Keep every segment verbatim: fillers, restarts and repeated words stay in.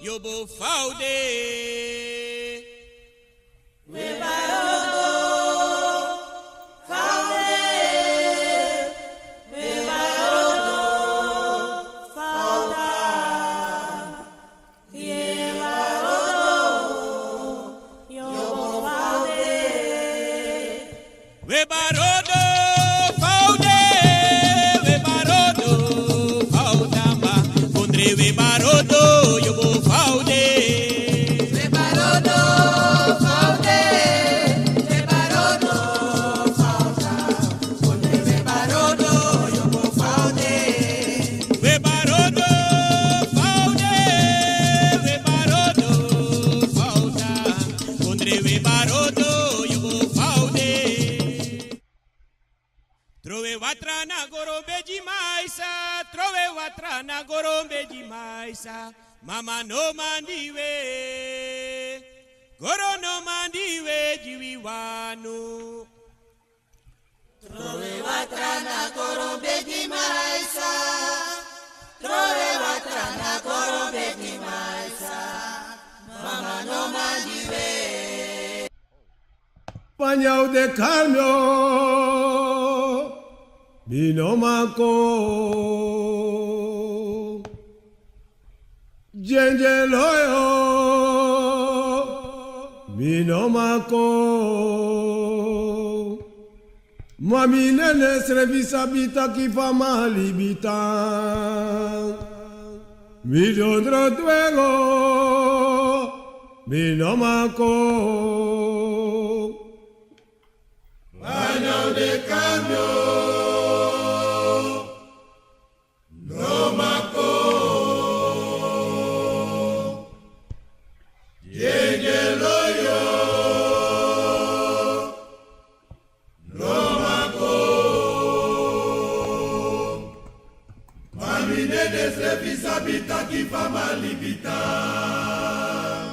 Yobo fa u de. We barodo fa u de. We barodo fa u de. We barodo fa u de. We barodo fa u de, we barodo fa u tamba. Kondre we barodo, yobo fa u de. We barodo fa u de, we barodo fa u tamba. Kondre we barodo, yobo fa u de. We barodo fa u de, we barodo fa u tamba. Kondre we barodo, yobo fa u de. Trowe watra na goro bedi maisa, trowe watra na goro bedi maisa. Mama no mandi we, goro no mandi we, di wi wani. Trowe watra na goro bedi maisa, trowe watra na goro bedi maisa. Mama no mandi we. Panya u de kari mi o, mi no man kon. Dyendyelo yo, mi no man kon. Ma mi nene srefi sabi taki fa mi libi tan. Mi dondro dwengo, mi no man kon. Panya u de kari mi o, no man kon. Dyendyelo yo, no man kon. Ma mi nene srefi sabi taki fa mi libi tan.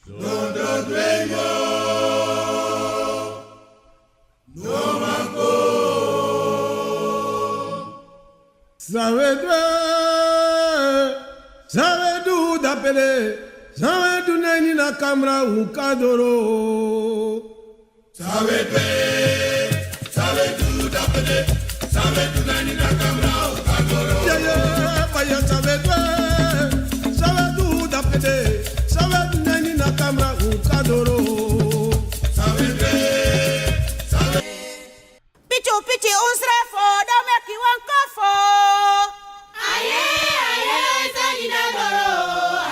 Dondro dwengo, no man kon. San we du, san we du dapede, san we du na ini a kamra un kan doro. San we du, san we du dapede, san we du na ini a kamra un kan doro. Yeah, yeah, fire, san we du, san we du dapede, san we du na ini a kamra un kan doro. San we du, san we Piti piti un srefi o, dan meki wan kofo. Aye, aye, aye, sani na doro.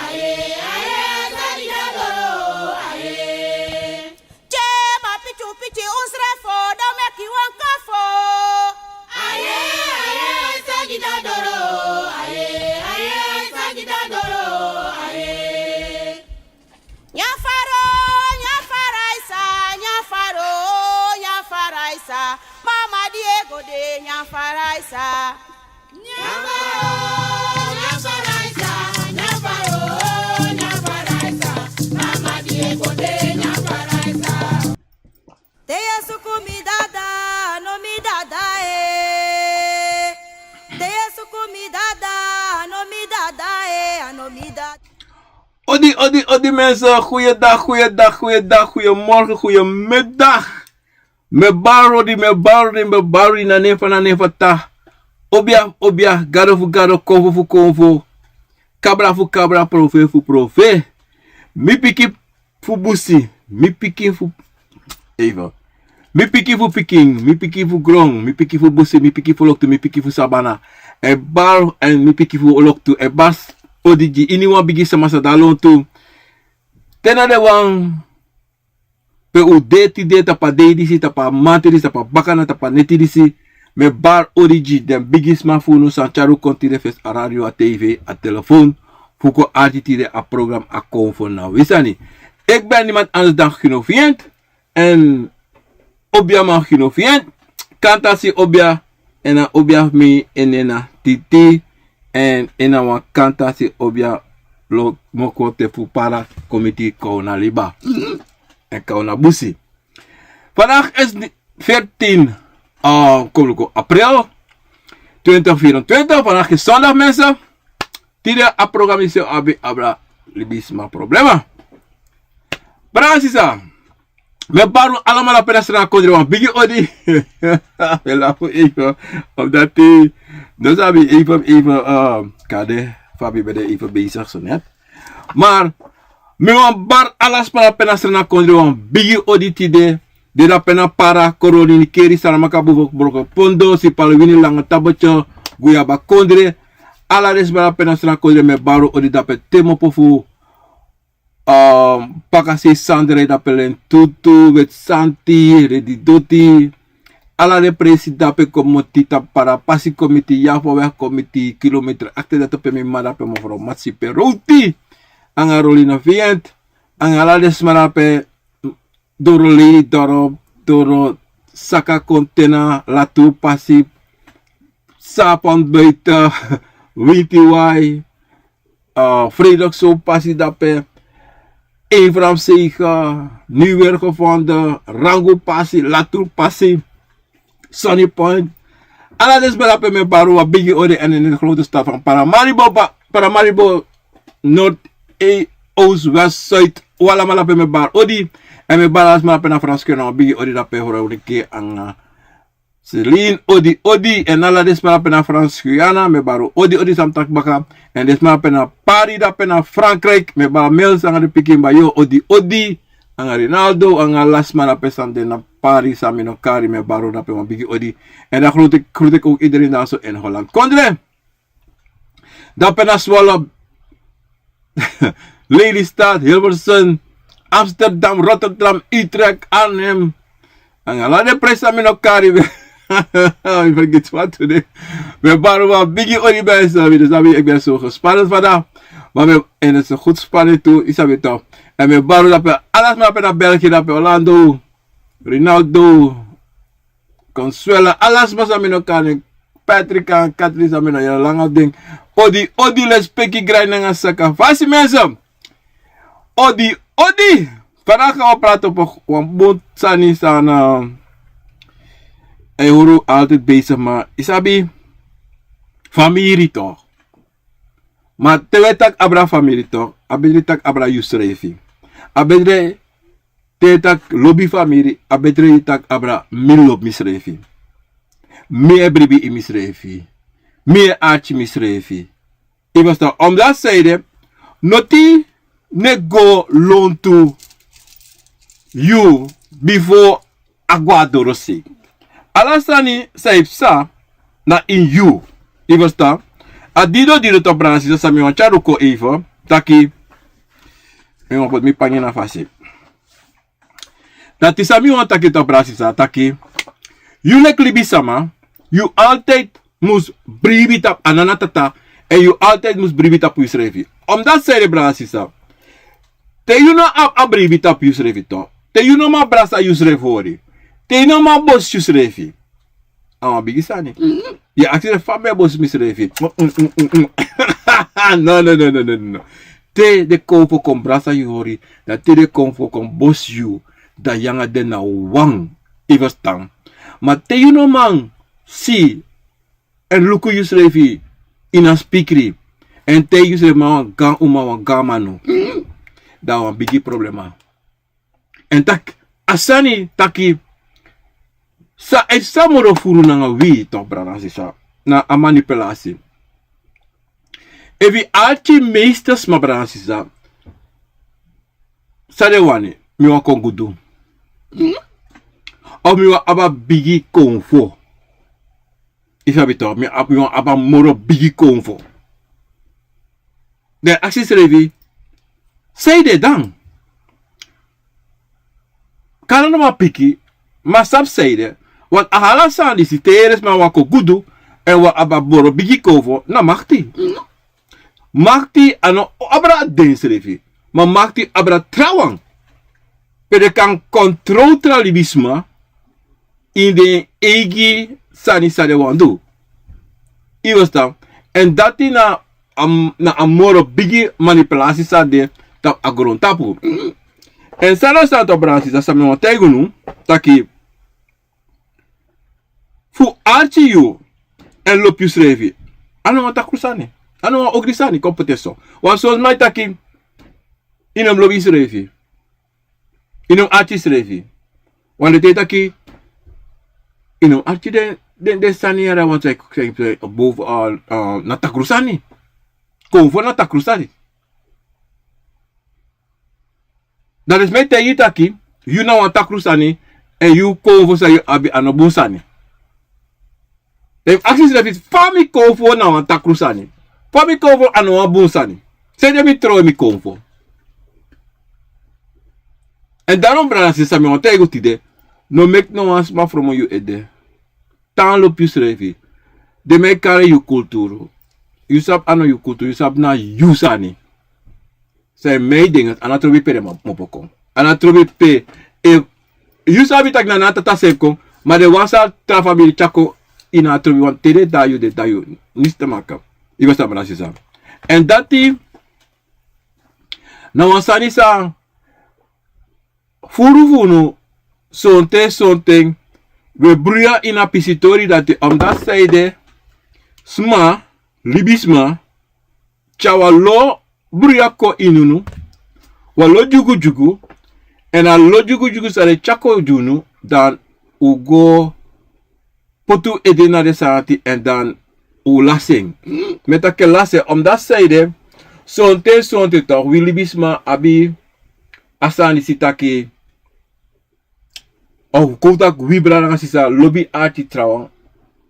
Aye, aye, aye, sani na doro. Aye. Tye ma piti piti un srefi o, dan meki wan kofo. Aye, aye, aye, sani na doro. Aye, aye, aye, sani na doro. Aye. Nyan Faro, nyan Faro Aisa, nyan Faro, nyan Faro Aisa. Mama di e go de, nyan Faro Aisa. Nyan Faro, nyan Faro Aisa, nyan Faro, nyan Faro Aisa. Mama di e go de, nyan Faro Aisa. Te yu e suku mi dada, a no mi dada e. Te yu e suku mi dada, a no mi dada e, a no mi dada. Odi, odi, odi mensen, goeiedag, goeiedag, goeiedag, goeiemorgen, goeiemiddag. Mi e bari odi, mi e bari odi, mi e bari odi na nen fu, na nen fu Tata. Obia, obia, gado fu gado, konfo fu konfo. Kabra fu kabra, profeet fu profeet. Mi pikin fu busi, mi pikin fu, even. Mi pikin fu pikin, mi pikin fu gron, mi pikin fu busi, mi pikin fu loktu, mi pikin fu sabana. E bari, èn mi pikin fu loktu, e bari odi gi iniwan bigi sama san de na lontu. Te na den wan pe un de tide tapu a dei disi, tapu a mamanten disi, tapu a bakana, tapu a neti disi. Mi e bari odi gi den bigisma fu unu san tyari un kon tide fesi a radio, a tv, a telefon, fu kon arki tide a program A Konfo Na Wi Sani. Ik ben niemand anders dan Gino Vient. Èn obia man Gino Vient. Kantasi obia, èn a obia fu mi en nen na Titi. Èn en na wan kantasi obia lo moko te fu para kon miti Kowna liba. Èn Kowna busi. Vandaag is ni-, veertien, eh, kom luku, april twintig vierentwintig. Vandaag is zondag, mensen. Tide a programa disi o abi abra libisma problema. Brada nanga sisa, mi e bari un alamala pe na Sranan kondre wan bigi odi. Mi e lafu even, omdat, eh, no sabi even, even, eh, kande fa mi ben de even bezig so net. Maar mi wani bari ala sma na pe na Sranan kondre wan bigi odi tide. Den na pe na Para, Koroni, Nickerie, Saramacca, Boven, Broko, Pondo, Sipaliwini, Lange Tabetje, Guyaba kondre. Ala den sma na pe na Sranan kondre mi e bari un odi dape, te mi opo fu, um, Pakasei Sandra, dape Lentutu, Weti Santi, Redi Doti. Ala den presi dape kon miti tapu Para pasi, kon miti Yafaweg, kon miti kilometer achter dati pe mi mama dape, mevrouw Matsi Perouti. Anga Rolina Vient. Anga ala den sma dape, doro Lelydorp, doro Saka Kontena, Latour pasi, Sapon buiten, Winti Wai, eh, Frederikszoon pasi dape, Abraham Sege, Nieuw Weer Gevonden, Rangu pasi, Latour pasi, Sunny Point. Ala den sma dape mi e bari un wan bigi odi, èn ini den grote stad van Paramaribo, Paramaribo, Noord, Oost, West, Zuid. Un alamala pe mi e bari odi. Èn mi e bari ala sma dape na Frans Guyana wan bigi odi dape, Veronica anga Celine, odi, odi. Èn ala den sma dape na Frans Guyana, mi e bari un odi, odi, san mi taki baka. Èn den sma dape na Paris dape na Frankrijk, mi e bari Mels anga den pikin Bayo, odi, odi. Anga Rinaldo, anga ala sma dape san de na Paris san mi no kari, mi e bari un dape wan bigi odi. Èn dan groet ik, groet ik ook iedereen daar zo in Holland. Kondre. Dape na Zwolle, Lelystad, Hilversum, Amsterdam, Rotterdam, Utrecht, Arnhem. Anga ala den presi san mi no kari, mi fergiti wan tu de. Mi e bari un wan bigi odi, mensen. Mi no sabi, ik ben zo gespannen vandaag. Maar mi, en het is een goed spanning toe, yu sabi toch. Èn mi e bari un dape ala sma dape na België, dape Orlando, Rinaldo, Consuela, ala sma san mi no kari, Patrick anga Kathleen san mi no yere langa fu den. Odi, odi, lespeki, grani nanga saka fasi, mensen. Odi, odi. Vandaag gaan we praten over wan bun sani san, eh, e hori un altijd bezig, maar yu sabi, famiri toch. Maar te wi e taki abra famiri toch, a betri taki abra yusrefi. A betri te yu taki lobi famiri, a betri yu taki abra mi lobi misrefi. Mi e bribi ini misrefi. Mi e arki misrefi. Yu ferstan, omdat san ede, noti no e go lontu yu bifo a go na dorosei. Ala sani san e psa na ini yu. Yu ferstan? A dido dido, toch, brada nanga sisa, san mi wani tyari un kon even taki, mi wani poti mi panya na fasi. Dati san mi wani taki, toch, brada nanga sisa, taki yu leki libisma, yu altijd mus bribi tapu a nana tata, èn yu altijd mus bribi tapu yusrefi. Omdat san ede, brada nanga sisa, te yu no abi a bribi tapu yusrefi toch, te yu no man brasa yusrefi hori, te yu no man bosi yusrefi, a wan bigi sani. Yu e aksi fa mi e bosi misrefi. No, no, no, no, no, no. Te den kon fu kon brasa yu hori, dan te den kon fu kon bosi yu, dan yu nanga den na wan. Yu ferstan? Ma te yu no man si èn luku yusrefi ini a spikri, èn taigi yusrefi: ma wan gaan uma, wan gaan manu, dan a wan bigi problema. Èn taki, a sani taki, san e psa moro furu nanga wi, toch, brada nanga sisa, na a manipulasi. Efu yu arki meeste sma, brada nanga sisa, san den wani, mi wani kon gudu. Of mi wani abi a bigi konfo. Yu sabi toch, mi abi, mi wani abi a moro bigi konfo. Dan yu e aksi yusrefi, san ede dan? Kande no man piki, ma sabi san ede. Want a ala sani disi, te yu yere sma wani kon gudu, èn wani abi a moro bigi konfo, na makti. Makti a no abra den srefi, ma makti abra trawan. Pe den kan kontrol tra libisma ini den eigi sani san den wani du. Yu ferstan? Èn dati na a, na a moro bigi manipulasi san de tapu a grontapu. Èn san na san, toch, brada nanga sisa, san mi wani taigi unu, taki fu arki yu èn lobi yusrefi, a no wan takru sani. A no wan ogri sani kon poti en so. Wan son sma e taki, yu no mus lobi yusrefi. Yu no mus arki yusrefi. Wan den te yu taki, yu no mus arki den, den, den sani yara wan san e, san e, san e, boven, ah, ah, na takru sani. Konfo na takru sani. Dan den sma e taigi yu taki, yu na wan takru sani, èn yu konfo san yu abi a no bun sani. Dan yu mus aksi yusrefi, fa mi konfo na wan takru sani? Fa mi konfo a no wan bun sani? Sanede mi trowe mi konfo? Èn daarom brada sisa, mi wani taigi yu tide, no meki no wan sma fromo yu ede. Tan lobi yusrefi. Den man e kari yu kulturu. Yu sabi a no yu kulturu, yu sabi na yu sani. San e mei dengi, a no trobi pe den man kmopo kon. A no trobi pe, e, yu sabi taki na na tata seni kon, ma den wan san tra famiri tyari kon, yu no trobi wan te den daai yu, den daai yu. Niks te maken. Yu go sabi brada sisa. Èn dati, na wan sani san furu fu unu, sonten sonten, wi e bruya ini a pisitori dati, omdat sanede, sma, libisma, tyari wan lo bruya kon ini unu, wan lo dyugudyugu, èn a lo dyugudyugu san den tyari kon gi unu, dan un go poti un ede na den sani dati èn dan un lasi en. Mi e taki lasi en, omdat sanede, sonten sonten toch, wi libisma abi a sani disi taki, of kon taki wi brada nanga sisa lobi arki trawan,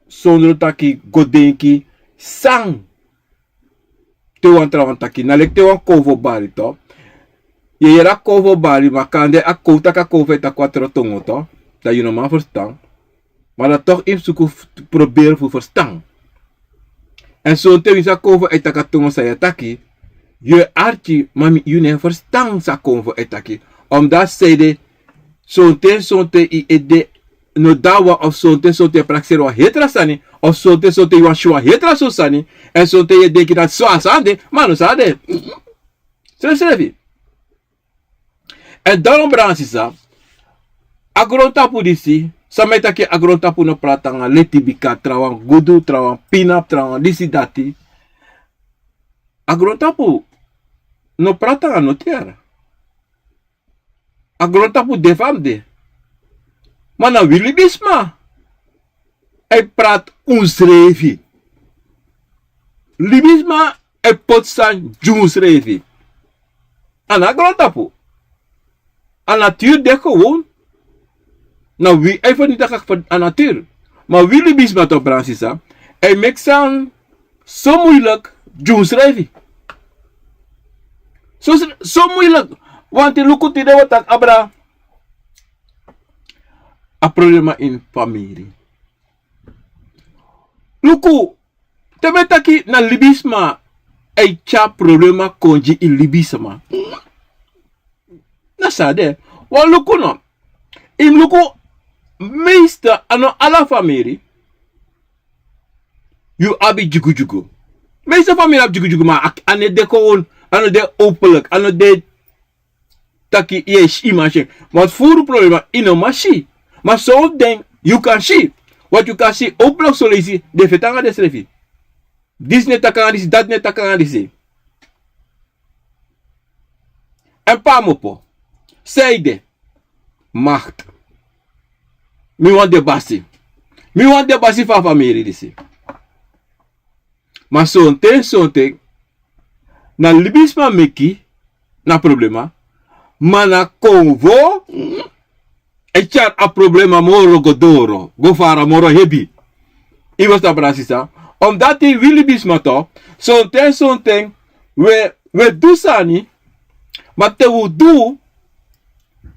sondro taki go denki san te wan trawan taki, na leki te wan konfo bari toch. Yu e yere a konfo bari, ma kande a kon taki a konfo e taki wan tra tongo toch, dan yu no man ferstan. Ma dan toch yu mus suku fu, proberi fu ferstan. Èn sonten winsi a konfo e taki a tongo san yu e taki, yu e arki, ma yu no e ferstan san a konfo e taki. Omdat sanede, sonten sonten yu ede no de na wan, of sonten sonten yu e prakseri wan heri tra sani, of sonten sonten yu wani si wan heri tra so sani, èn sonten yu e denki dati so a sani de, ma a no so a de. Srefsrefi. Èn daarom brada sisa, a grontapu disi, san mi e taki, a grontapu no prati nanga leti, bika trawan gudu, trawan pina, trawan disi dati. A grontapu no prati nanga noti yara. A grontapu de fa a mus de. Ma na wi libisma e prati unsrefi. Libisma e poti sani gi unsrefi. A no a grontapu. A natuur de gewoon. Na wi e feni taki a natuur. Ma wi libisma toch brada sisa, e meki sani so moeilijk gi unsrefi. So, so moeilijk. Want luku, tide wi o taki abra a problema ini famiri. Luku, te mi e taki na libisma e tyari problema kon gi yu libisma. Na so a de. Wan luku no. Yu mus luku, meeste, a no ala famiri yu abi dyugudyugu. Meeste famiri abi dyugudyugu, ma a, a no e de gewoon, a no de openlijk, a no de taki yu e si, yu man si en. Want furu problema yu no man si. Ma son fu den yu kan si. Want yu kan si openlijk, son leisi den e feti nanga densrefi. Disi no e taki nanga disi, dati no e taki nanga disi. Èn pe a mus opo. Sanede? Macht. Mi wani de basi. Mi wani de basi fu a famiri disi. Ma sonten sonten na libisma meki na problema. Ma na konfo e tyari a problema moro go doro, go fara moro hebi. Yu e ferstan brada sisa? Omdat wi libisma toch, sonten sonten wi e, wi e du sani, ma te wi du,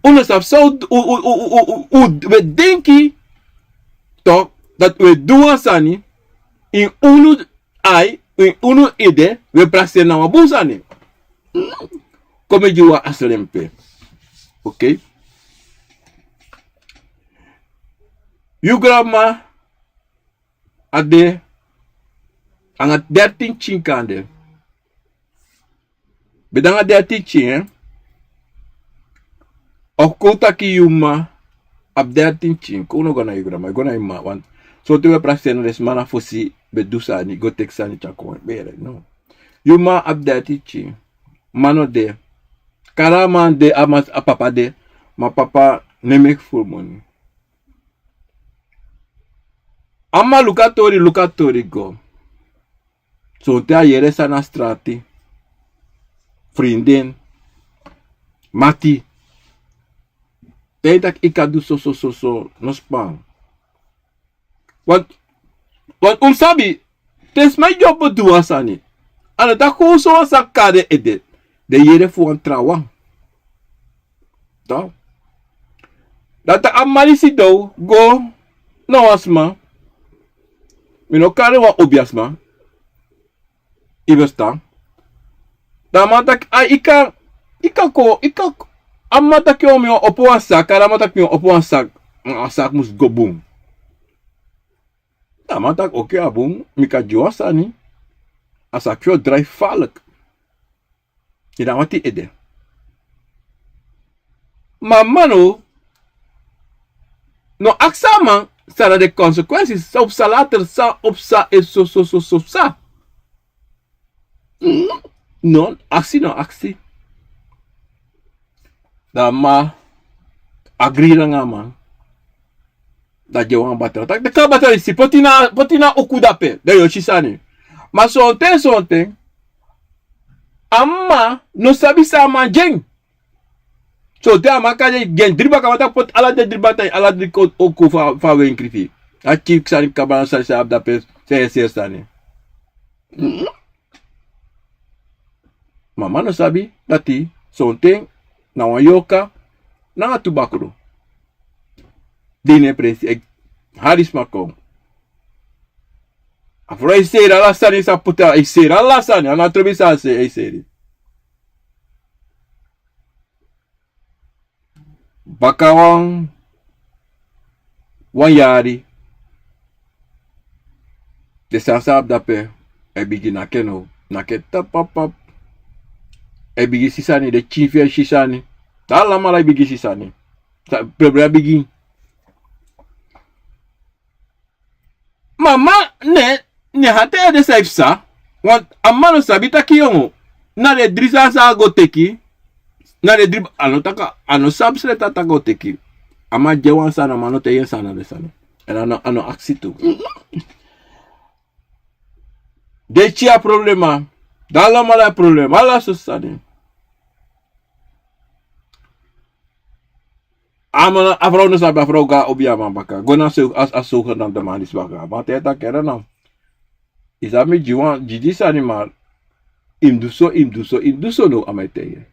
un no sabi san un, un, un, un, un, un, wi e denki toch dati wi e du wan sani ini unu ai, ini unu ede, wi e prakseri na wan bun sani. Kon mi gi wan aslempe. Oké. Yu granma a de nanga dertien tyin kande. Ben de nanga dertien tyin, hè? Of kon un taki yu mma abi dertien tyin, kon un no go na yu granma, yu go na yu mma, want sonten wi e prakseri na den sma na fosi ben du sani, go teki sani tyari kon, bere, no. Yu man abi derti pikin. Man no de. Kari a man de, a man, a papa de. Ma papa no e meki furu moni. A man luku a tori, luku a tori go. Sonten a yere sani na strati. Frinden. Mati. Te yu taki yu kan du so, so, so, so, no span. Want, want un sabi, te sma e dyompo du wan sani, a no taki un so wan sani kari den ede, den yere fu wan trawan. Toch? Dan te a man sidon go na wan sma, mi no kari wan obiasma. Yu e ferstan? Dan a man taki, a, yu kan, yu kan kon, yu kan kon. A man taki, o, mi wani opo wan saki, a man taki mi wani opo wan saki. A saki mus go bun. Dan a man taki, oké, a bun, mi kan gi wan sani. A saki fu yu o drai falek. Yu na wati ede. Ma a man no, no aksi a man san na den consequenties, san o psa later, san o psa efu so, so, so, so psa. No, aksi no aksi. Dan a man agri nanga a man. Dan a gi en wan batra. Taki, den kan batra disi, poti na, poti na uku dape, dan yu o si sani. Ma sonten, sonten, a man no sabi san a man gi en. Sonten a man kan gi en dri baka, a man taki poti ala den dri baka, ala dri kon, o kon fu a, fu a wenkri fu yu. A kip sani, kabana sani san a abi dape, san yu e seri sani. Ma a man no sabi dati sonten na wan yorka nanga tu bakru. Di yu no e presi, e hari sma kon. A frow e seri ala sani san a poti, e seri ala sani, a no trobi san a seri, e seri. Baka wan, wan yari, den sani san a abi dape e bigin naki en now, naki en tap, pap, pap. E bigin si sani, den pikin fu en e si sani. Alamala e bigin si sani. Sa, problema bigin. Ma a man, ne, ne hati ede san e psa. Want a man no sabi taki yongo, na den dri sani san a go teki. Na den dri, a no taki, a no sabi san a go teki. A man gi en wan sani, a man no taigi en san na den sani. Èn a no, a no aksi tu. Den pikin a problema. Dan alamala a problema. Ala sosi sani. A man, a frow no sabi, a frow go na obiaman baka. Go na a so, a, a so go na den man disi baka. A man taigi en taki, no. Yu sabi mi gi wan, gi disi sani, ma yu mus du so, yu mus du so, yu mus du so now, a man e taigi en.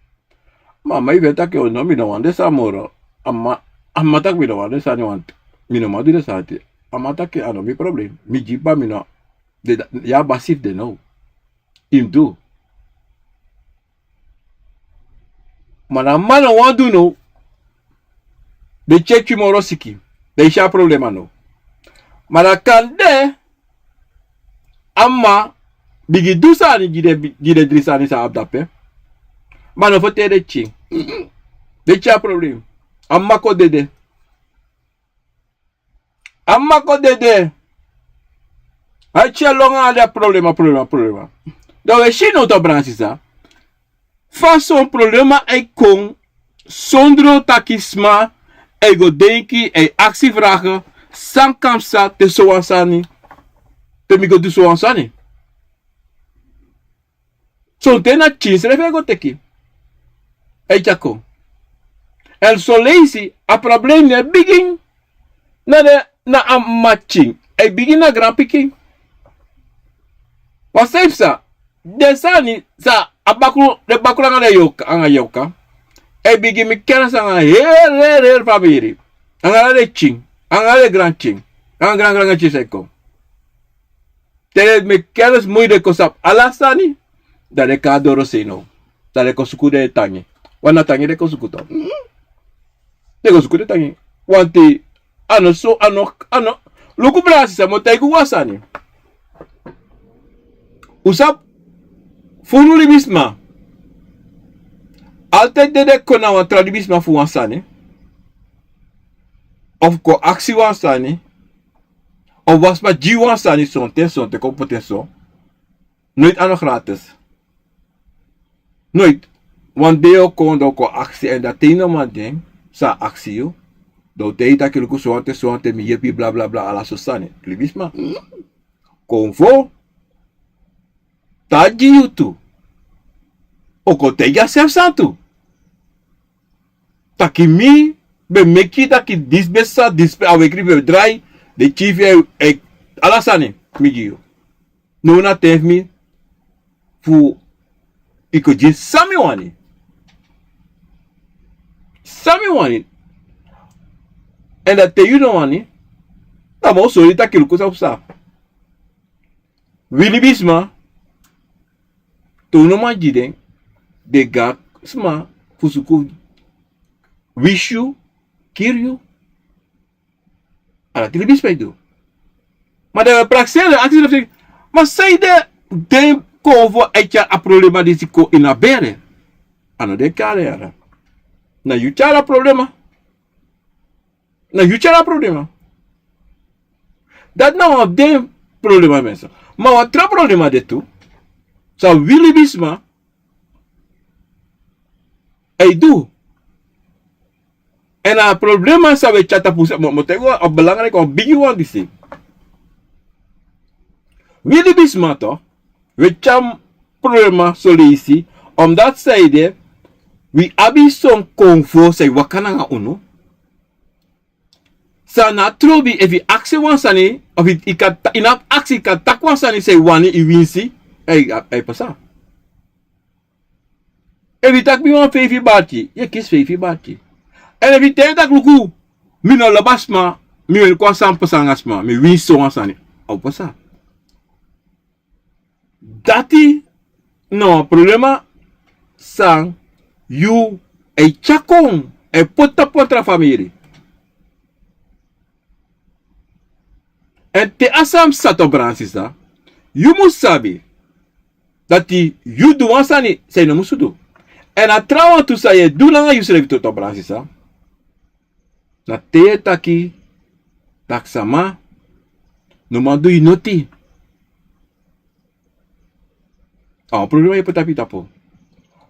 Ma a man e feni taki, o no, mi no wani den sani moro. A man, a man taki mi no wani den sani, want mi no man du den sani. A man taki, a no mi problem. Mi gi yu, ma mi no, den, yu abi a sani fu den now. Yu mus du. Ma na a man no wani du now. Den pikin moro siki. Den e si a problema now. Ma dan kande a man bigin du sani gi den, gi den dri sani san a abi dape. Ma no fu teki den pikin. Den pikin a problem. A man kon dede. A man kon dede. A e tyari lon nanga den problema, problema, problema. Dan wi e si now, toch, brada, sisa, fa son problema e kon sondro taki sma e go denki, e aksi vragen, san kan psa te sowan sani, te mi go du sowan sani. Sonten na pikin srefi e go teki. E tyari kon. Èn son leisi a problem no e bigin na den, na a mama pikin. E bigin na granpikin. Wan san e psa, den sani san a bakru, den bakru nanga den yorka, nanga yorka, e bigin meki kennis nanga heri, heri, heri famiri. Nanga ala den pikin, nanga ala den granpikin, nanga gran, gran, granpikin san e kon. Te den meki kennis, moi den kon sabi ala sani, dan den kon na dorosei now. Dan den kon suku den tangi. Want na tangi den kon suku, toch. Den kon suku den tangi. Want a no so, a no, a no. Luku, brada, sisa, mi o taigi yu wan sani. Un sabi, furu libisma, altijd dede kon na wan tra libisma fu wan sani. Of kon aksi wan sani. Of wan sma gi wan sani, sonten, sonten kon poti en so. Noiti a no gratis. Noit. Wan dei o kon dan o kon aksi èn dan te yu no man den, san aksi yu, dan o tei yu taki luku swante swante mi yepi blablabla ala so sani libisma. Kon vo. Tagi yu tu. O kon tegi a sef san tu. Taki mi ben meki taki disbesa dispe a wekri ben drai. De chief e ala sani mi gi yu. No na ten fu mi fu iko gi san mi wani. San mi wani. Èn dati te yu no wani, dan mi o sori taki luku san psa. Wi libisma, te un no man gi den, den go na sma fu suku wisi yu, kiri yu. A dati libisma e du. Ma dan wi e prakseri den aksi den fik. Ma sanede den konfo e tyari a problema disi kon ini a bere? A no den kari yara. Na yu tyari a problema. Na yu tyari a problema. Dati na wan fu den problema menso. Ma wan tra problema de tu. San wi libisma e du. Èn a problema san wi e tyari tapu se mo teki wan a belangriki wan bigi wan disi. Wi libisma to, wi e tyari problema soleisi. Omdati sanede wi abi son konfo san e waka nanga unu. San na a trobi efu yu aksi wan sani, of yu kan yu no abi aksi yu kan taki wan sani san yu wani yu winsi. A e pasa. Efu yu taki mi wani feifi barki, yu e kisi feifi barki. Èn efu yu taigi taki luku, mi no lobi a sma, mi wani kon a san pasa nanga sma mi winsi so wan sani, a o pasa. Dati na wan problema san yu e tyari kon e poti tapu wan tra famiri. Èn te a sani psa to bransisa, yu mus sabi dati yu du wan sani san yu no mus du. Èn a trawan tu san yu e du nanga yusrefi tu to bransisa. Na te yu e taki tak' sama no man du yu noti. A wan problema yu e poti tapu yu tapu.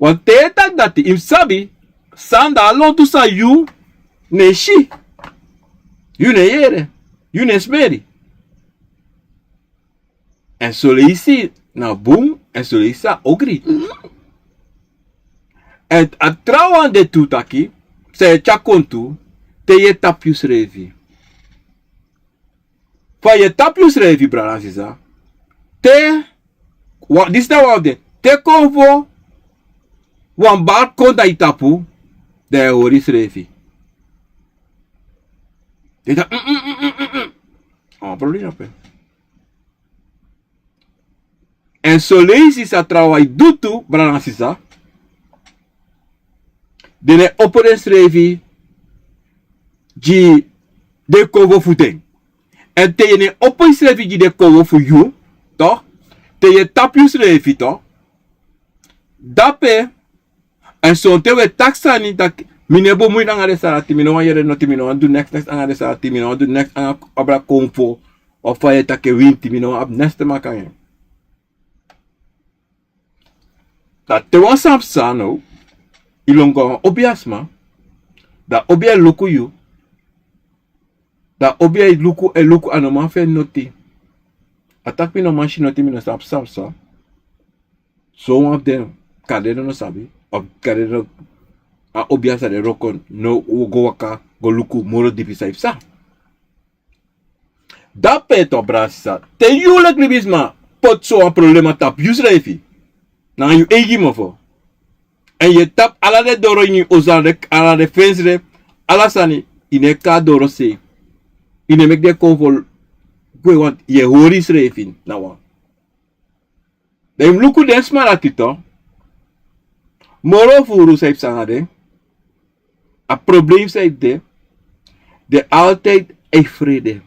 Wan te yu e taki dati yu mus sabi san da a lontu san yu no e si, yu no e yere, yu no e smeri. Èn soleisi na bun èn soleisi a ogri. Èn a trawan de tu taki san yu e tyari kon tu te yu e tapu yusrefi. Fa yu e tapu yusrefi brada sisa. Te disi na wan fu den te konfo wan bari kon na yu tapu, dan yu e hori yusrefi. Den taki a wan problema ape. Èn soleisi san trawan e du tu brada sisa. Den no e opo densrefi gi den konfo fu den. Èn te yu no e opo yusrefi gi den konfo fu yu, te yu e tapu yusrefi dape. Èn sonten wi e taki sani taki mi no e bun muiti nanga den sani ati mi no wani yere noti mi no wani du neks neks nanga den sani ati mi no wani du neks nanga abra konfo. Of fa yu e taki e winti mi no wani abi neste maki nanga en. Dan te wan sani psa now, yu lon go na wan obi a sma. Dan a obi e luku yu. Dan a obi e luku e luku a no man feni noti. A taki mi no man si noti mi no sabi san psa. Sowan fu den kade no no sabi of kade no. A obi a sa de wroko no go waka go luku moro dipi san yu psa. Dape to brada sisa te yu leki libisma poti sowan problema tapu yusrefi nanga yu eigi mofo. Èn yu e tapu ala den doro ini yu oso ala den fensre, ala sani. Yu no e kon na doro sei. Yu no e meki den konfo gwe wantu yu e hori yusrefi na wan. Dan yu mus luku den sma dati to. Moro furu san yu psa nanga den. A problem san yu de. Den altid e frede.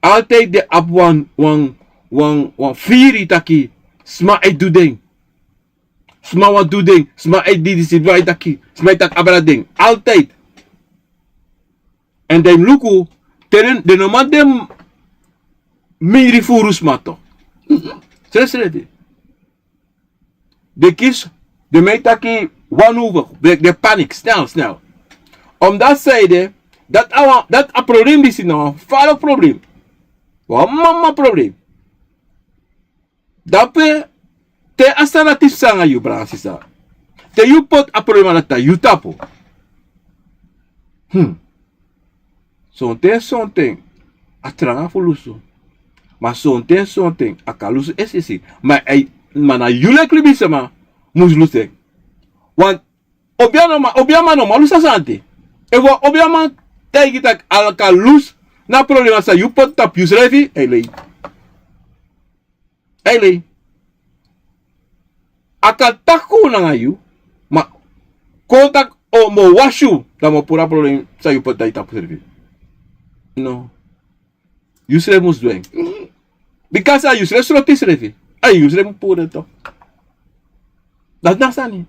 Altid den abi wan wan wan wan firi taki sma e du den. Sma wan du den sma e didisi sma e taki sma e taki abra den altid. Èn dan yu mus luku te den no man de mindri furu sma to. Sresre de. Den kisi Den mi e taki wan over, den, den panic, snel, snel. Omdat zij de, dat a wan, dat a probleem disi na wan farlig probleem. Wan mama probleem. Dape, te a sani dati psa nanga yu, brada, sisa. Te yu poti a problema dati na yu tapu. Hmm. Sonten, sonten, a tranga fu lusu. Ma sonten, sonten, a kan lusu esisi. Ma, ma na yu leki libisma mus lusu en. Want, obiaman no man, obiaman no man lusu a sani dati. Efu wan obiaman taigi taki a kan lusu na problema san yu poti tapu yusrefi, a e lei. A e lei. A kan taki kon nanga yu, ma kon taki o mi o wasi yu, dan mi o puru a problem san yu poti na yu tapu srefi. No. Yusrefi mus du en. Bikasi a yusrefi sroti srefi. A yusrefi mus puru en toch. Dati na sani.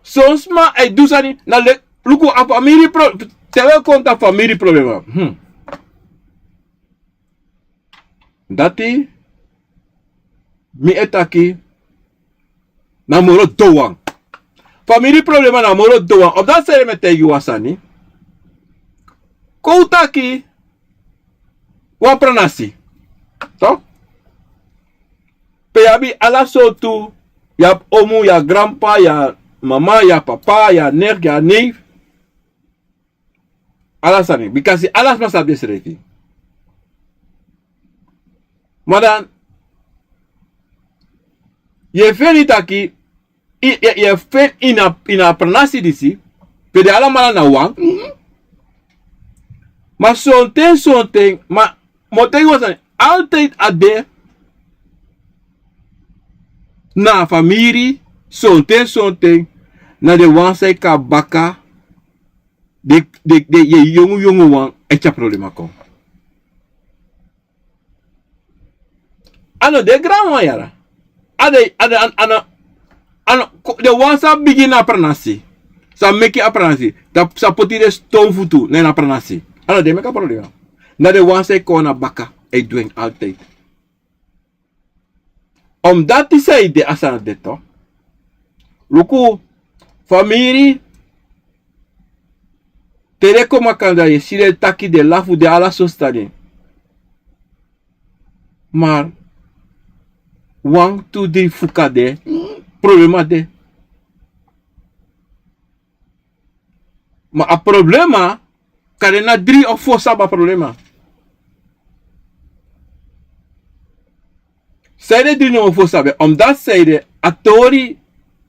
Son sma e du sani, na leki, luku a famiri pro-, te wi e kon tapu famiri problema. Hmm. Dati, mi e taki, na moro donwan. Famiri problema na moro donwan. Of dati sani mi e taigi yu wan sani. Kon un taki, wan pranasi. Toch? Pe yu abi ala sortu, yu abi omu, yu abi granpa, yu abi mama, yu abi papa, yu abi nek, yu abi neef. Ala sani, bikasi ala sma sabi ensrefi. Ma dan, yu e feni taki, yu, yu, yu e feni ini a, ini a pranasi disi, pe den alamala na wan. Ma sonten, sonten, ma mi o taigi wan sani, altijd a de na famiri, sonten, sonten, na den wan san e kon na baka, den, den, den yongu, yongu wan e tyari problema kon. A no den granwan yara. A den, a den, a, a no, a no, ko-, den wan san bigin na a pranasi. San meki a pranasi. San poti den stonfutu na ini a pranasi. A no den meki a problema. Na den wan san e kon na baka e du en altijd. Omdat san ede a sani de toch. Luku, famiri, te den kon makandra yu e si den taki den lafu den ala so sani. Maar, wan, tu, dri fuka de, problema de. Ma a problema, kande na dri of fo sabi a problema. Sanede dri no fo sabi, omdat sanede a tori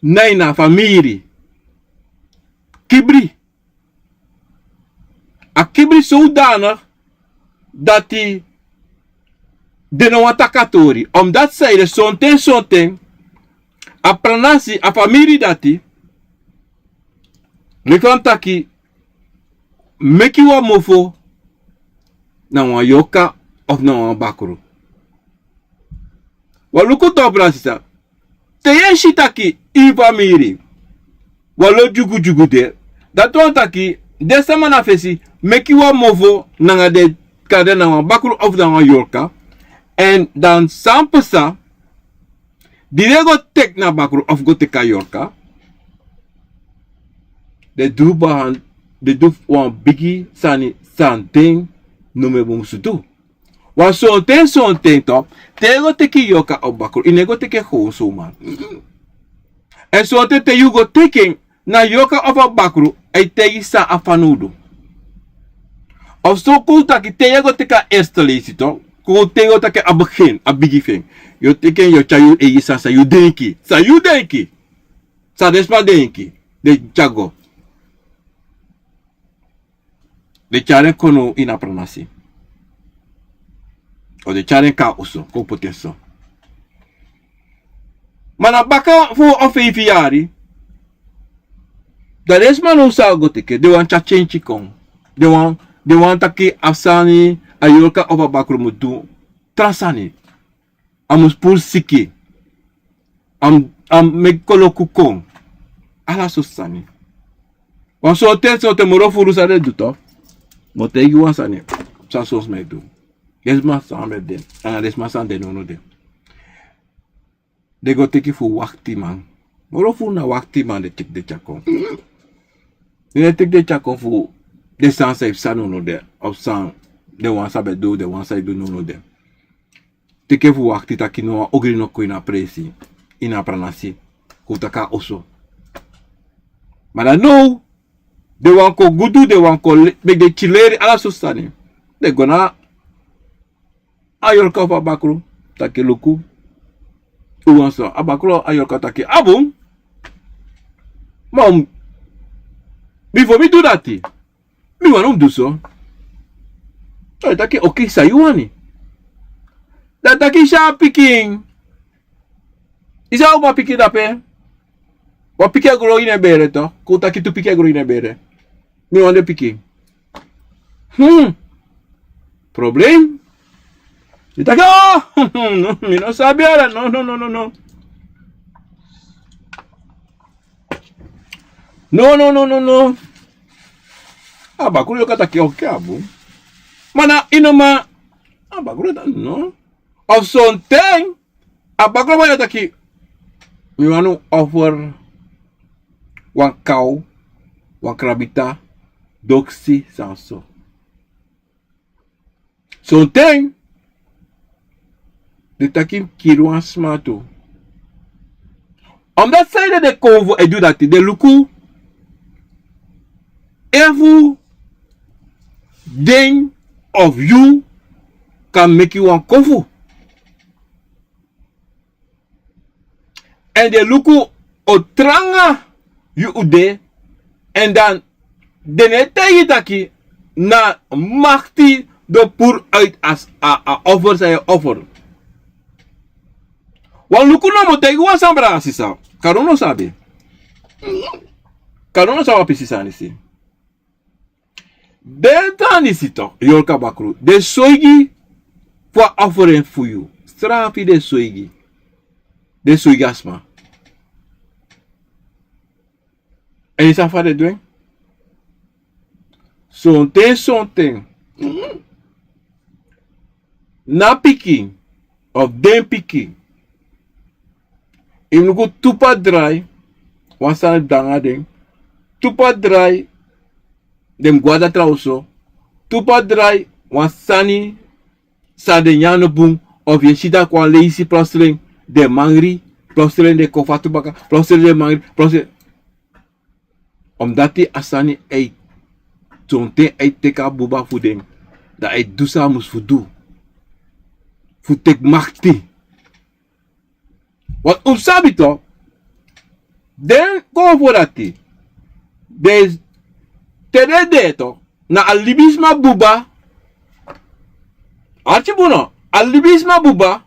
na ini a famiri. Kibri. A kibri zodanig dati den no wani taki a tori. Omdat sanede sonten, sonten, a pranasi, a famiri dati, leki wan taki, meki wan mofo na wan yorka of na wan bakru. Wan luku tu, brada, sisa. Te yu e si taki ini famiri wan lo dyugudyugu de, dati wani taki den sama na fesi meki wan mofo nanga den, kande na wan bakru of na wan yorka. Èn dan san pasa, di den go teki na bakru of go teki a yorka, den du bahan, den du wan bigi sani san den no mu e musu du. Wan sonten, sonten toch, te yu go teki yorka of bakru, yu no e go teki en gewoon zomaar. Èn sonten te yu go teki en na yorka of a bakru, a e taigi san a fanowdu. Of so kon taki te yu go teki a eerste leisi toch, kon te yu go taki a begin, a bigin fu en. Yu o teki en, yu o tyari yu eigi sani san yu denki. San yu denki. San den sma denki. Den tyari go. Den tyari en kon now ini a pranasi. Of den tyari en kon na oso, kon poti en so. Ma na baka fu wan feifi yari, dan den sma now sa go teki, den wani tyari tyentyi kon. Den wani, den wani taki a sani, a yorka of a bakru mu du tra sani. A mus puru siki. A mus, a mus meki koloku kon. Ala sortu sani. Wan sonten, sonten moro furu san den du toch. Mi o taigi wan sani san son sma e du. Den sma san mi e du, anga den sma san mi no no du. Den go teki fu waktiman. Moro fu unu na waktiman de teki den tyari kon. Den no e teki den tyari kon fu den sani san e psa nownow de, of san den wan san ben du, den wan san e du nownow de. Teki en fu wakti taki no wan ogri no kon ini a presi, ini a pranasi, kon taki a oso. Ma dan now, den wan kon gudu, den wan kon le-, meki den kileri ala sortu sani. Den go na a yorka fu a bakru, taki luku. Un wan so, a bakru, a yorka taki, a bun. Ma un, bifo mi du dati, mi wani un du so. A taki, oké, san yu wani? Dan a taki, san a pikin? I si a uman pikin dape? Wan pikin e gro ini en bere, toch? Kon un taki tu pikin e gro ini en bere. Mi wani den pikin. Hmm. Problem. I taki, oh, no, mi no sabi ala. No, no, no, no, no. No, no, no, no, no. A bakru yorka taki, oké, a bun. Ma na yu no man. A bakru taki, no. Of sonten, a bakru man e taki, mi wani un offer wan kaw, wan krabita, doksi, san so. Sonten den taki kiri wan sma tu. Omdat sanede den konfo e du dati, den luku efu den of yu kan meki wan konfo. Èn den luku o tranga yu de, èn dan den no e taigi taki na makti den o puru uit a, a, a offer san yu e offer. Wan luku nomo taigi wan sani, brada, sisa. Kande un no sabi. Kande un no sabi a pisi sani disi. Den sani disi toch, yorka bakru, den soigi fu a offering fu yu. Strafu den soigi. Den soigi a sma. Èn yu sabi fa den du en? Sonten, sonten. Na pikin of den pikin. Yu mus luku tu pati drai, wan sani de nanga den. Tu pati drai, den mus go na dati tra oso. Tu pati drai, wan sani san den nyan no bun, of yu e si taki wan leisi plotseling den mangri, plotseling den kon fatu baka, plotseling den mangri, plotseling. Omdati a sani e, sonten e teki a buba fu den, dan e du san a mus fu du. Fu teki makti. Want un sabi toch, den kon fu dati, den, te den de toch, na a libisma buba, arki bun no, a libisma buba,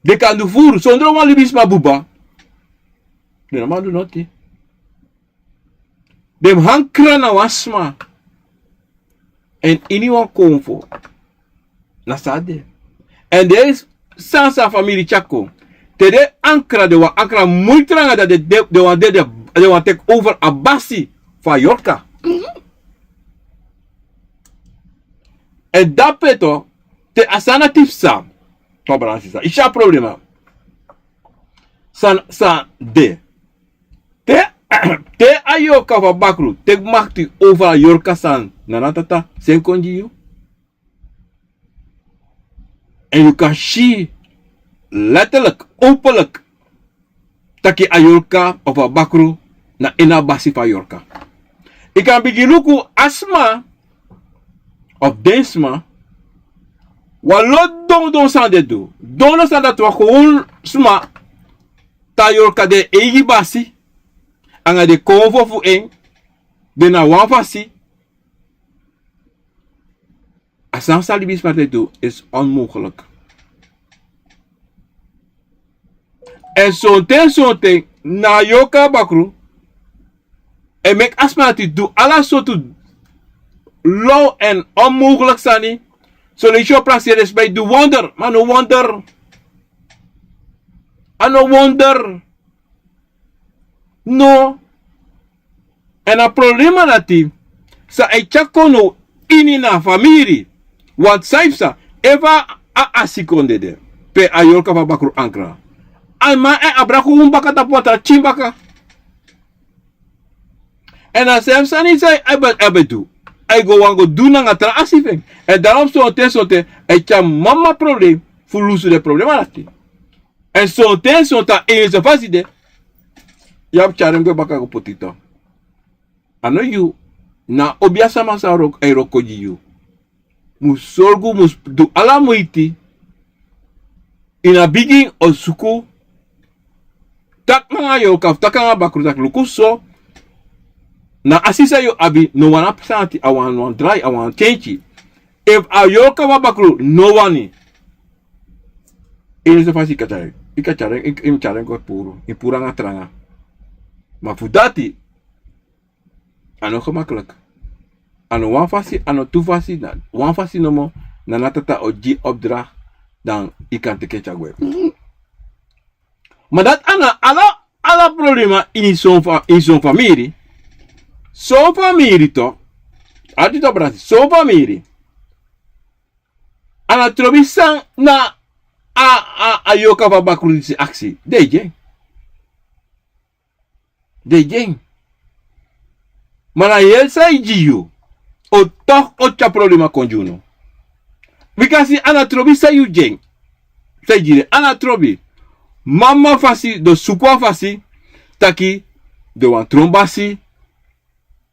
den kan du furu, sondro wan libisma buba, den no man du noti. Den mus ankra na wan sma. Èn ini wan konfo, na so a de. Èn den sani san famiri tyari kon, te den ankra, den wani ankra moi tranga, dan den, den, den wani, den, den, den wani teki over a basi fu a yorka. Èn dape toch, te a sani dati psa, to, brada, sisa, yu si a problema san, san de. Te, te a yorka fu a bakru teki makti over a yorka san Nana Tata seni kon gi yu. Èn yu kan si letterlijk, openlijk, taki a yorka of a bakru na ini a basi fu a yorka. Yu kan bigin luku a sma of den sma, wan lo dondon sani den du. Dondon sani dati wan gewoon sma, te a yorka de en eigi basi, anga den konfo fu en, den na wan fasi. A sani san libisma dati e du is onmogelijk. Èn sonten, sonten na a yorka bakru e meki a sma dati du ala sortu lo èn onmogelijk sani. Son leisi yu o prakseri den sma e du wonder, ma a no wonder. A no wonder. No. Èn a problema dati san e tyari kon now ini na famiri. Want san yu psa, efu a, a, a seconde de, pe a yorka fu a bakru ankra, a man e abra kon baka tapu a tra tyin baka. Èn a sem sani san a ben du, a e go wan go du nanga tra asi fu en. Èn darom sonten sonten a e tyari mama problem fu lusu den problema dati. Èn sonten sonten a ini so fasi de, yu abi tyari en gwe baka go poti tan. A no yu, na obiasama san e wroko gi yu. Mus sorgu, mus du ala muiti. Ini a bigin o suku taki nanga yorka fu taki nanga bakru taki luku so, na a sisa yu abi no wan a psa ati a wan wan drai a wan kenki. Efu a yorka fu a bakru no wani, ini so fasi yu kan tyari en, yu kan tyari en, yu kan tyari en go puru, yu puru nanga tranga. Ma fu dati a no gemakkelijk. A no wan fasi, a no tu fasi, na wan fasi nomo, na na tata o gi opdracht, dan yu kan teki en tyari gwe. Ma dati a na ala, ala problema ini son fa, ini son famiri. Son famiri to, ati to brasi, son famiri. A na trobi san na a, a, a yorka fu a bakru disi aksi. Den e gi en. Den e gi en. Ma na heri san e gi yu, o toch o tyari problema kon gi unu. Bika si a na trobi san yu gi en, san e gi den, a na trobi. Mama fasi, den o suku a fasi, taki den wani tron basi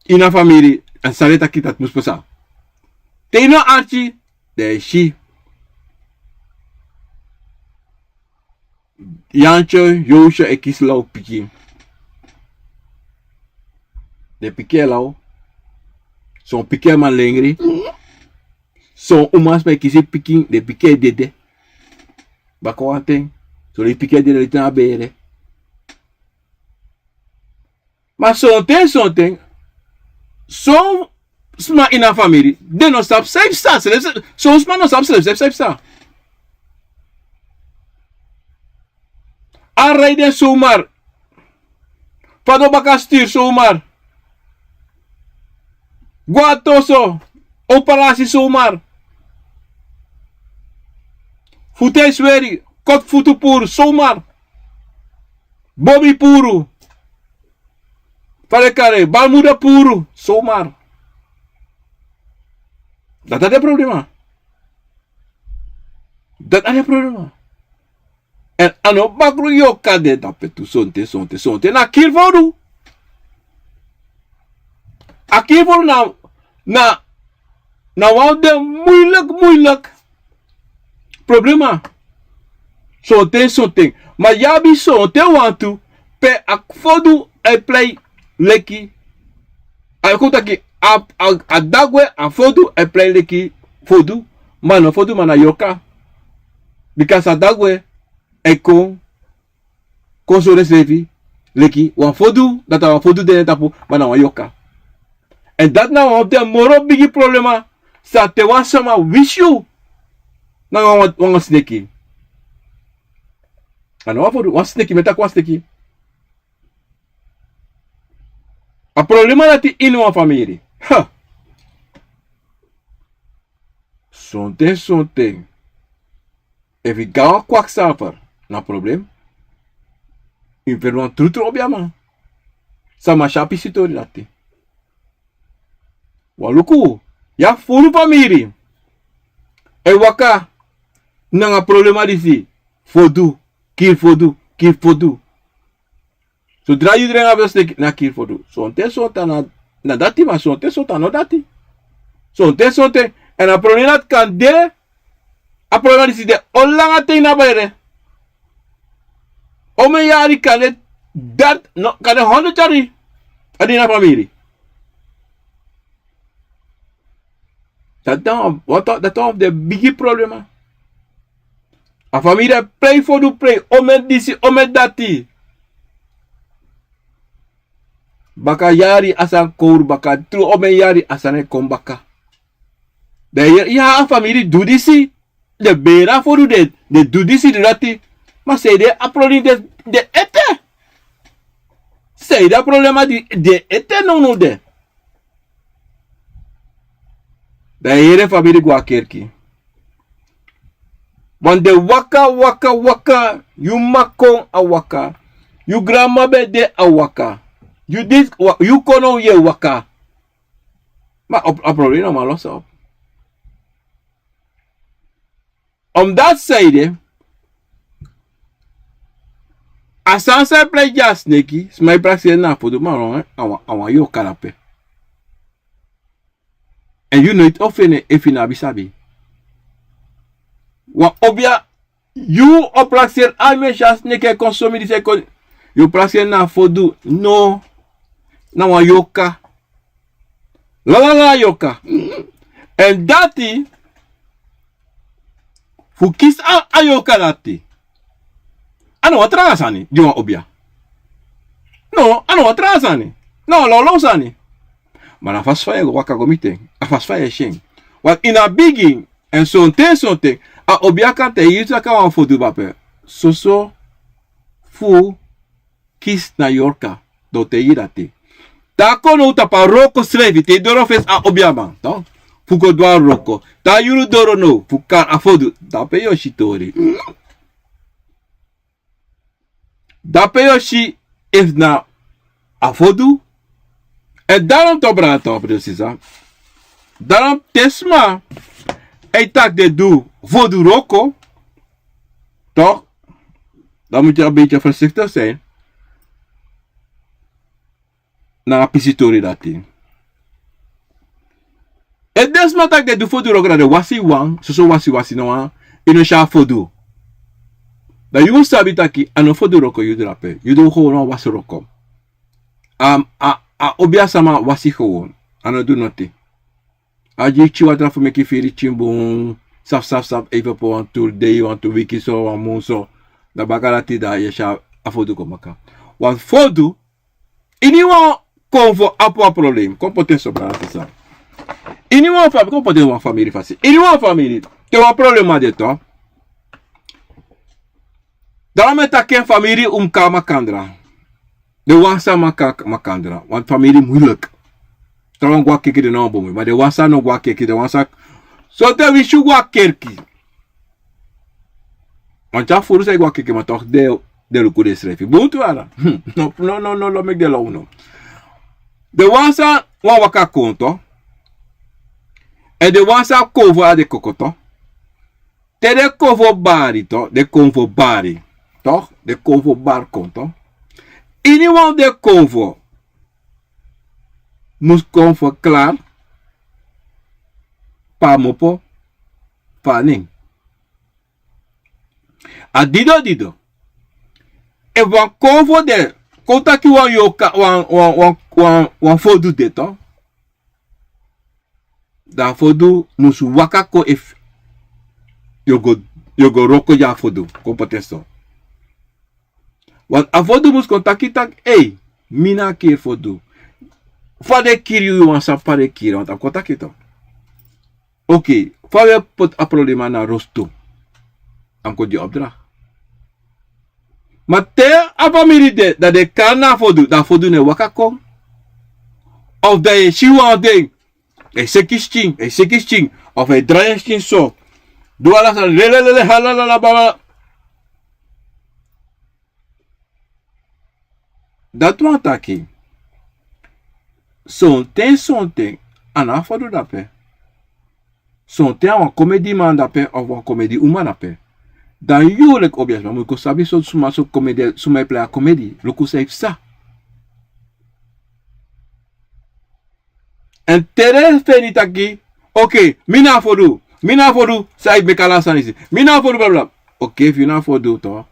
ini a famiri, èn san den taki dati mus pasa. Te yu no arki, den e si. Yantyo, Yowsyo e kisi law pikin. Den pikin e law. Son pikin e man lengri. Son umasma e kisi pikin, den pikin e dede. Baka wan ten, son den pikin e dede, den tan na bere. Ma sonten sonten, son sma ini a famiri, den no sabi san yu psa, srefi, son sma no sabi srefi san yu psa. A rai den somar. Fadon baka stiri somar. Go a toso, operasi somar. Futu e sweri, koti futu puru somar. Bobi puru. Fa den kari en, balmuda puru somar. Dati a den problema. Dati a den problema. Èn a no bakru yorka de dape tu, sonten, sonten, sonten na kiri fu du. A kiri fu du na, na, na wan fu den muilek, muilek problema. Sonten, sonten. Ma yu abi sonten wantu pe a fodu e prei leki. A e kon taki a, a, a dagwe a fodu e prei leki fodu. Ma no fodu, ma na yorka. Bika a dagwe e kon, kon sori ensrefi leki wan fodu, dati a wan fodu de na en tapu, ma na wan yorka. Èn dati na wan fu den moro bigi problema. San te wan sama wisi yu nanga wan, wan sneki. A no wan fodu, wan sneki, mi e taki wan sneki. A problema dati ini wan famiri. Ha! Sonten, sonten. Efu yu go na wan kwaksalfer, na problem. Yu feni wan trutru obiaman. Sama si a pisitori dati. Wan luku, yu abi furu famiri e waka nanga problema disi. Fodu, kiri fodu, kiri fodu. Sodra yu drai nanga fu sneki na kiri fodu. Sonten sonten na, na dati, ma sonten sonten a no dati. Sonten sonten, èn a problema dati kan de, a problema disi de o langa ten na bere. Omeni yari kan de, dati no, kan de hondro yari. A de ini a famiri. Dati na wan, dati na wan fu den bigi problema. A famiri e prei fodu, prei omeni disi, omeni dati. Baka yari a sani kowru baka, tru omeni yari a sani e kon baka. Dan yu, yu, a famiri du disi. Den bere a fodu, den, den du disi, du dati. Ma sanede a problema de, de ete? Sanede a problema di, de ete nownow de? Dan yu yere famiri go na kerki. Wan de waka, waka, waka. Yu mama kon a waka. Yu granmama ben de a waka. Yu disi, yu kon now yu e waka. Ma a problema no man losi. Omdati san ede, a sani san e presi gi a sneki, sma e prakseri en na a fodu, ma a wan yorka dape. Èn yu no e feni en efu yu no abi sabi. Wan obia, yu o prakseri a mesi a sneki e kon so mi disi e kon, yu o prakseri en na a fodu, no, na wan yorka. Lala yorka. Èn dati, fu kisi a yorka dati, a no wan tranga sani gi wan obia. No, a no wan tranga sani. Na wan lawlaw sani. Ma na a fasi fa yu e waka go miti en, a fasi fa yu e si en. Want ini a bigin, èn sonten sonten, a obia kan taigi yu taki a wan fodu dape. Soso fu kisi na yorka, dan a o taigi yu dati. Te a kon now tapu a wroko srefi, te yu doro fesi a obiaman, toch, fu go du a wroko. Te a yuru doro now fu kari a fodu, dape yu o si tori. Dape yu o si efu na a fodu. Èn daarom toch, brada toch, brada sisa. Daarom te sma e taki den du fodu wroko, toch, dan moet je een beetje voorzichtig zijn na a pisi tori dati. Efu den sma taki den du fodu wroko, dan den wasi wan, soso wasi wasi na wan, yu no si a fodu. Dan yu mus sabi taki a no fodu wroko yu du dape, yu du gewoon wan wasi wroko. A, a, a obia sama wasi gewoon, a no du noti. A gi yu pikin watra fu meki firi pikin bun, safu safu safu, even pe wan tu dei, wan tu wiki so, wan mun so. Dan baka dati dan yu e si a fodu kon baka. Wan fodu, iniwan konfo abi wan problem. Kon poti en so, brada sisa. Iniwan famiri, kon poti en wan famiri fasi. Iniwan famiri, te wan problema de toch, dan a man e taki en famiri un mus kon na makandra. Den wan sani man kon na makandra, want famiri muilek. Trawan go na kerki, den no wan bun muilek, ma den wan sani no go na kerki, den wan sani. Sonten winsi un go na kerki, want a furu san e go na kerki, ma toch den, den luku densrefi bun tu ala. No, no, no, no, no meki den law no. Den wan sani wani waka kon toch. Èn den wan sani konfo na den koko toch. Te den konfo bari toch, den konfo bari toch, den konfo bari kon toch. Iniwan fu den konfo mus kon fu klari, pe a mopo, pe a nen. A dido dido. Efu wan konfo de, kon taki wan yorka, wan, wan, wan, wan, wan fodu de toch. Dan a fodu mus waka kon efu yu o go, yu o go wroko gi a fodu, kon poti en so. Want a fodu mus kon taki taki, ei, mi na a kiri fodu. Fa den kiri yu, yu wan sabi fa den kiri, want a mus kon taki toch. Oké, fa wi e poti a problema na rostu. A mus kon gi opdracht. Ma te a famiri de, dan den kari na a fodu, dan a fodu no e waka kon. Of dan yu e si wan den, e seki skin, e seki skin, of e drai en skin so. Du ala sani, lelelele, halalala, bala. Dati wani taki, sonten sonten, a no a fodu dape. Sonten a wan komedi man dape, of wan komedi uma dape. Dan yu leki obiasma mus go sabi sortu suma, sortu komedi, suma e plei a komedi, luku san e psa. Èn te den feni taki, oké, mi na a fodu, mi na a fodu, san e meki ala sani disi, mi na a fodu, blabla. Oké, efu yu na a fodu toch,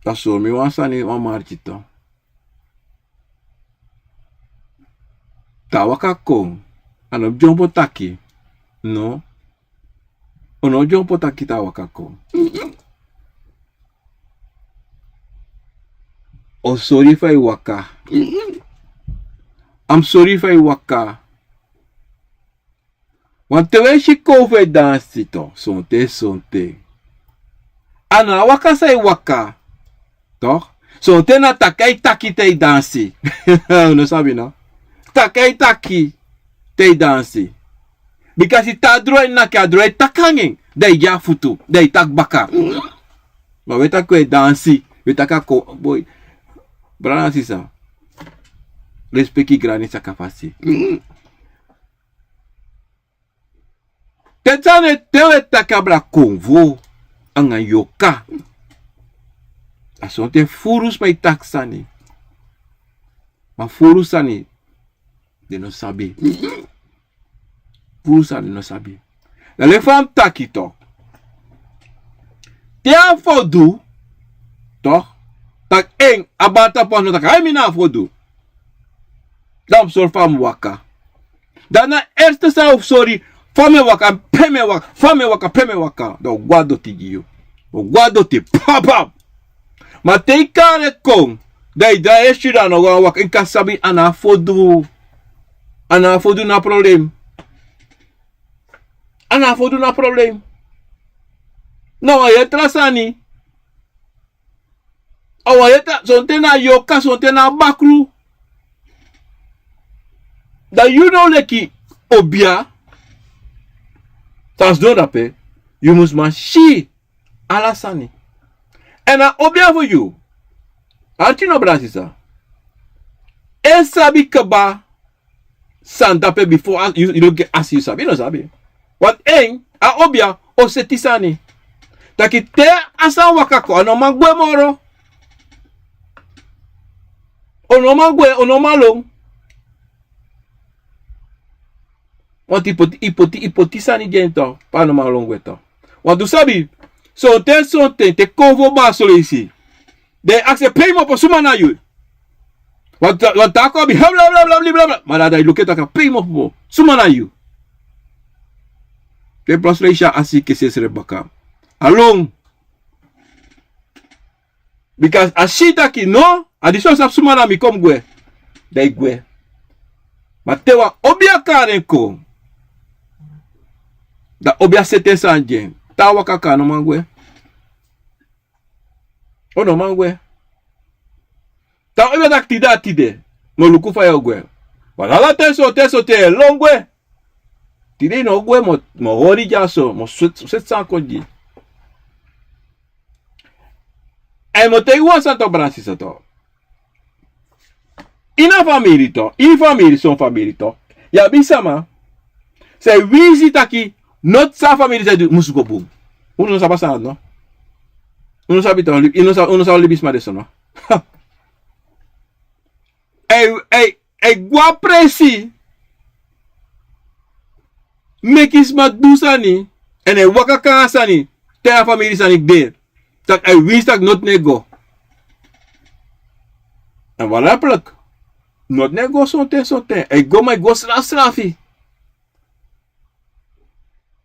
dan sori mi wan sani, wan marki toch. Te a waka kon, a no dyompo taki. No. A no dyompo taki te a waka kon. A o sori fa yu waka. A mus sori fa yu waka. Want te wi e si konfo e dansi toch, sonten sonten, a no a waka san yu waka toch. Sonten na taki a e taki te yu dansi. Un no sabi no. Taki a e taki te yu dansi. Bika si te a dro e naki, a dro e taki nanga en, dan yu gi a futu, dan yu taki baka. Ma wi e taki wi e dansi, wi e taki a kon boi. Brada nanga sisa, respeki grani saka fasi. Te sani, te wi e taki abra konfo anga yoka. A sonten furu sma e taki sani. Ma furu sani den no sabi. Furu sani den no sabi. Na leki fa mi taki tok. Te a fu du tok, taki en a bari tapu wan no taki ai mi na a fu du. Dan mi sori fa mi waka. Dan na erste san un fu sori, fa mi e waka, pe mi e waka, fa mi e waka, pe mi e waka. Dan un go a doti gi yu. Un go a doti, pap, pap. Ma te yu kari en kon, dan yu drai yu e sidon, a no wani waka, yu kan sabi a na a fu du. A na a fu du na problem. A na a fu du na problem. Na wan yu e tra sani. A wan yu e tra, sonten na a yoka, sonten na a bakru. Dan yu no leki obia. San sidon dape, yu mus man si ala sani. Èn a obia fu yu, arki no, brada sisa, e sabi kaba san dape bifo yu, yu luku en, a si yu sabi, yu no sabi. Want en, a obia o seti sani. Taki te a san waka kon, a no man gwe moro. O no man gwe, o no man lon. Want yu poti, yu poti, yu poti sani gi en tu, pe a no man lon gwe tu. Want un sabi, sonten, sonten, te konfo bari son leisi, dan yu e aksi en pe yu mu opo, suma na yu. Want, want te a kon abi, bla, bla, bla. Ma dan, dan yu luku en taki a pe yu mu opo, suma na yu. Te plas leisi a si kesi srefi baka. A lon. Bika a si taki no, a disi wan sabi suma na mi, kon mi gwe. Dan yu gwe. Ma te wan obia kari en kon, dan obia seti en sani gi en. Te a waka kon, a no man gwe. O no man gwe. Te a obia taki tide a tide, mi o luku fa yu o gwe. Wan ala ten so, ten so, te yu e lon gwe. Tide yu no o gwe, mi o, mi o hori dyaso, mi o seti, seti sani kon gi yu. Èn mi o taigi wan sani tu, brada sisa tu. Ini a famiri tu, ini famiri, son famiri tu, yu abi sama san e winsi taki noti san a famiri sa du musu go bun. Un no sabi a sani, no? Un no sabi tu, un no sa, un no sabi libisma de so, no? Èn, èn, a e go a presi meki sma du sani, èn a e waka kon nanga sani, te a famiri sani kde. Tak' a e winsi tak' noti no e go. Èn wan raplik, noti no e go sonten, sonten. A e go, ma a e go srafsrafi.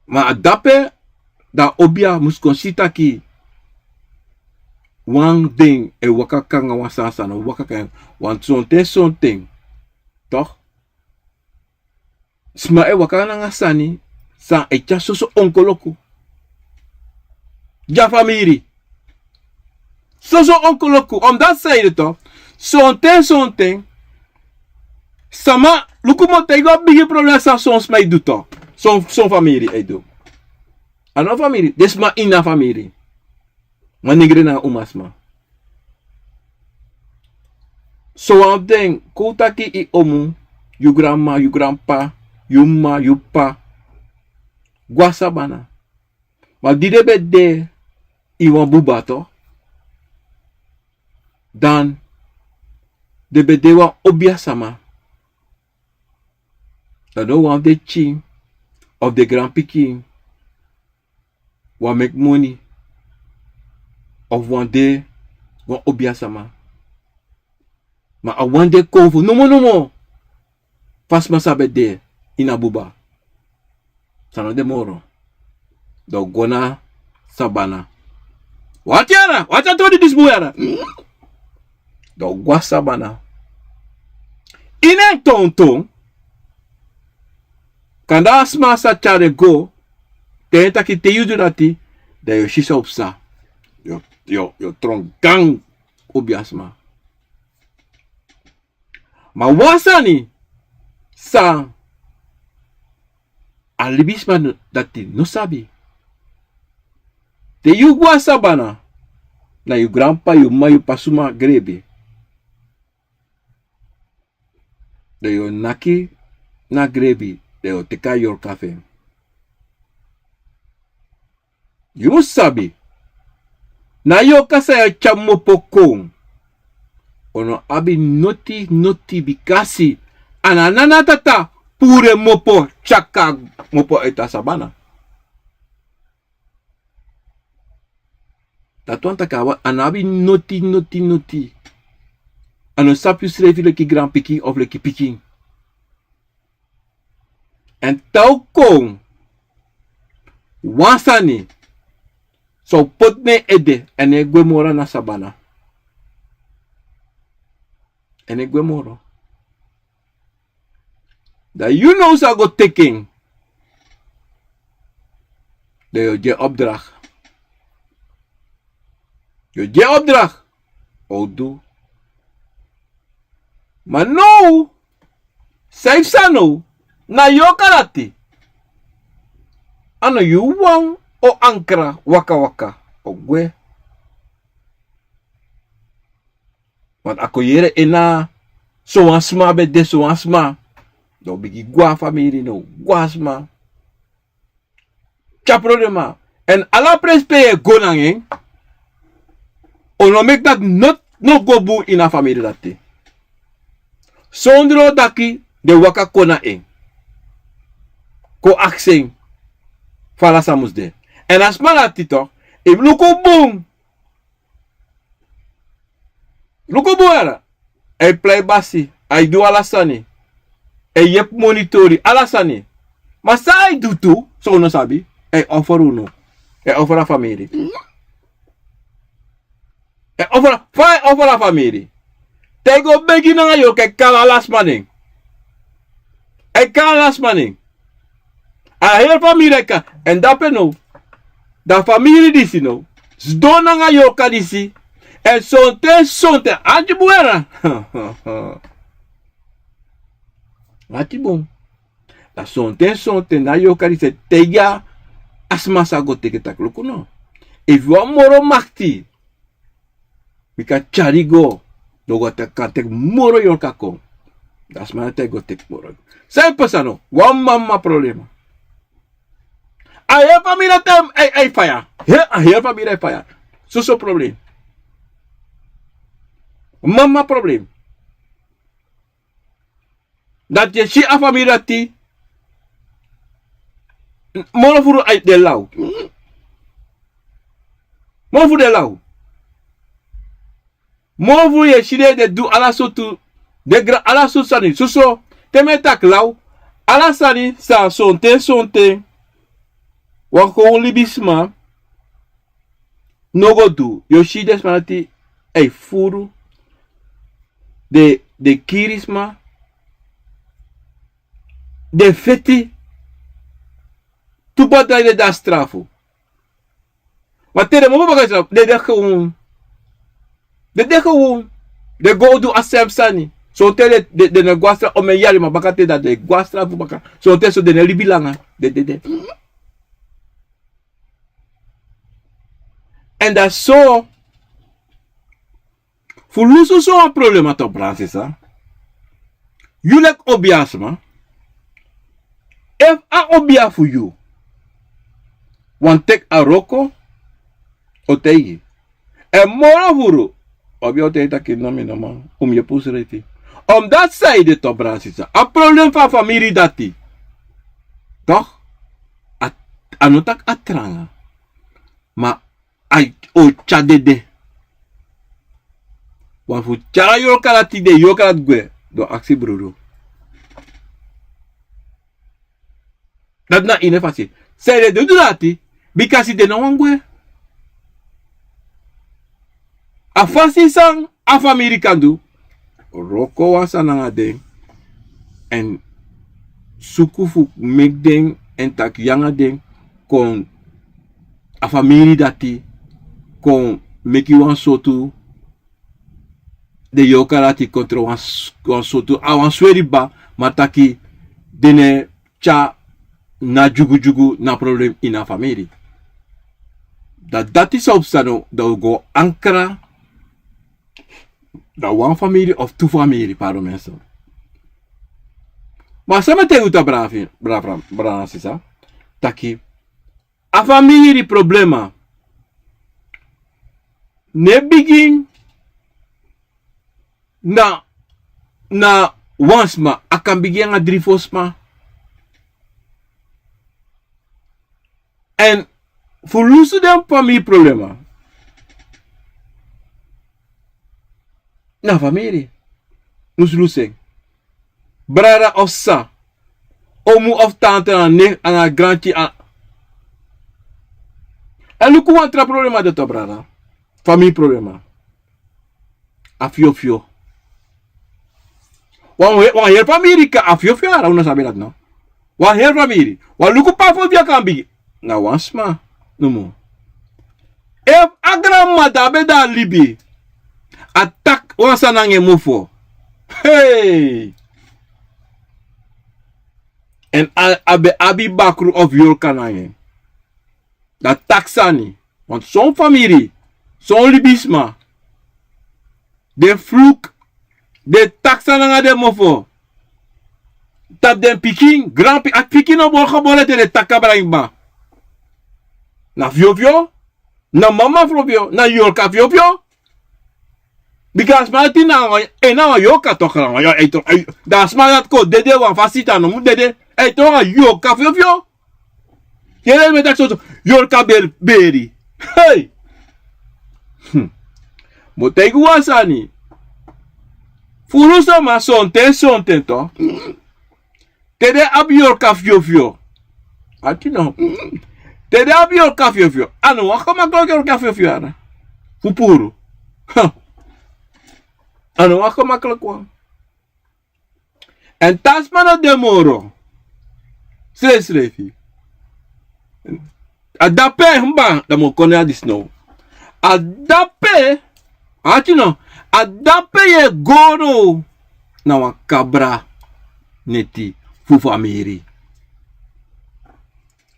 Ma a dape, dan a obia mus kon si taki wan den e waka kon nanga wan sani, sani o waka kon nanga wan sonten, sonten. Toch? Sma e waka nanga sani san e tyari soso onkoloku gi a famiri. Soso onkoloku, omdat san ede tu, sonten, sonten, sama, luku, mi o taigi wan bigi problem san son sma e du tu. Son, son famiri e du. A no famiri, den sma ini a famiri. Manengre na umasma. Sowan fu den kon taki yu omu, yu granma, yu granpa, yu m'ma, yu p'pa go na sabana. Ma di den ben de ini wan buba tu, dan den ben de wan obiasama. Dan no wan fu den pikin of den granpikin wani meki moni, of wani de wan obiasama. Ma a wani de konfo nomo nomo. Fa sma sa ben de ini a buba, san no de moro. Dan o go na sabana. Wati yara, wati a toli disi bun yara. Dan o go na sabana. Ini en tonton, kande a sma sa tyari en go, te en taki te yu du dati, dan yu o si san o psa. Yu o, yu o, yu o tron gan obiasma. Ma wan sani san a libisma dati no sabi. Te yu go a sabana, na yu granpa, yu m'ma, yu p'pa suma grebi. Dan yu o naki na grebi, dan yu o teki a yorka fu en. Yu mus sabi, na yorka san yu e tyari kmopo kon, un no abi noti noti, bikasi a na nana tata puru en kmopo, tyari kon kmopo uiti a sabana. Dati wani taki a no abi noti noti noti. A no sabi yusrefi leki granpikin of leki pikin. Èn te a o kon, wan sani san o poti na en ede, èn a no e gwe moro na sabana. A no e gwe moro. Dan yu now sa go teki en. Dan yu o gi en opdracht. Yu o gi en opdracht. A o du. Ma now, san yu psa now, na yorka dati. A no yu wan o ankra waka waka, o gwe. Want a kon yere en na sowan sma ben de, sowan sma. Dan o bigin gwe a famiri now, gwe a sma. Tyari problema. Èn ala presi pe yu e go nanga en, un no meki dati no, no go bun ini a famiri dati. Sondro taki den waka kon na en, kon aksi en fa ala sani mus de. Èn a sma dati toch, efu yu luku bun, luku bun, a e plei basi, a e du ala sani, a e yepi monitori, ala sani. Ma san a e du tu, san un no sabi, a e offer unu, a e offer a famiri. A e offer, fa a e offer a famiri? Te a e go begi nanga yorka, a e kari ala sma nen. A e kari ala sma nen. A heri famiri a e kari. Èn dape now, dan a famiri disi now sidon nanga yorka disi. Èn sonten sonten, ati bun, a ati bun. Dan sonten sonten na yorka disi e taigi a sma san a go teki, taki luku no, efu yu wani moro makti, mi kan tyari yu go. Dan un go kan teki moro yorka kon. Dan a sma dati e go teki moro. San e pasa now? Wan mama problema. A heri famiri dati e, e, e faya. He, a heri famiri e faya. Soso problem. Mama problem. Dati yu e si a famiri dati, moro furu a e de law. Moro furu de law. Moro furu yu e si den e du ala sortu, den gra-, ala sortu sani. Soso, te mi e taki law, ala sani san sonten sonten wan kon libisma no go du. Yu o si den sma dati e furu, den, den kiri sma, den feti. Tu pati den de a strafu. Ma te den moro baka strafu, den de gewoon. Den de gewoon. Den go du a sem sani. Sonten den, den, den no go a strafu, omen yari, ma bakaten dati den go a strafu baka. Sonten so den no e libi langa. Den, den, den. Èn dati so, fu lusu sowan problema, toch, brada, sisa. Yu leki obiasma, efu a obia fu yu wani teki a wroko, o taigi. Èn moro furu, obia o taigi taki no, mi no man, un mus yepi unsrefi. Omdati san ede, toch, brada, sisa, a problem fu a famiri dati, toch, a, a no taki a tranga. Ma a o tyari dede. Wan fu tyari a yorka dati, den yorka dati gwe, den o aksi brudu. Dati na ini a fasi. San ede du dati, bikasi den no wani gwe. A fasi san a famiri kan du, wroko wan sani nanga den, èn suku fu meki den, èn taki yu nanga den kon, a famiri dati kon meki wan sortu, den yorka dati kon tron wan s-, wan sortu, a wan sweri kba, ma taki den no e tyari na dyugudyugu na problem ini a famiri. Dan dati san o psa no, dan o go ankra. Dan wan famiri of tu famiri, pardon mensen. Ma san mi e taigi unu, brada, brada, brada, sisa, taki a famiri problema no e bigin na, na wan sma. A kan bigin nanga dri fo sma. Èn fu lusu den famiri problema, na famiri mus lusu en. Brada of sisa, omu of tante, nanga neef, nanga granti, a. Èn luku wan tra problema de tu, brada. Famiri problema. A fyofyo. Wan, wan heri famiri kan a fyofyo, ara, un no sabi dati no. Wan heri famiri. Wan luku pe a fyofyo kan bigin. Na wan sma nomo. Efu a granmama di a ben de a libi, a taki wan sani nanga en mofo. Hei. Èn a, a ben abi bakru of yorka nanga en. Dan a taki sani. Want son famiri, son libisma, den fluku, den taki sani nanga den mofo. Tapu den pikin, granpikin, a pikin no bun gebore te den taki kabra ini kba. Na fyofyo, na mama fyofyo, na yorka fyofyo. Bika a sma dati na wan, en na wan yorka toch, na wan, ya, ei, toch, ei, dan a sma dati kon dede wan fasi, a no mu dede, ei, toch, a yorka fyofyo. Yere mi e taki soso, yorka beri, beri. Hei. Hmm. Mi o taigi wan sani. Furu sama sonten, sonten toch. Te den abi yorka fyofyo. Ati no. Te den abi yorka fyofyo. A no wan gemakkelijk yorka fyofyo, ara. Fu puru. Ha. A no wan gemakkelijk wan. Èn te a sma no de moro. Srefsrefi. A dape, hmm, dan mi o kon na disi now. A dape, ati no. A dape yu e go now na wan kabra neti fu famiri.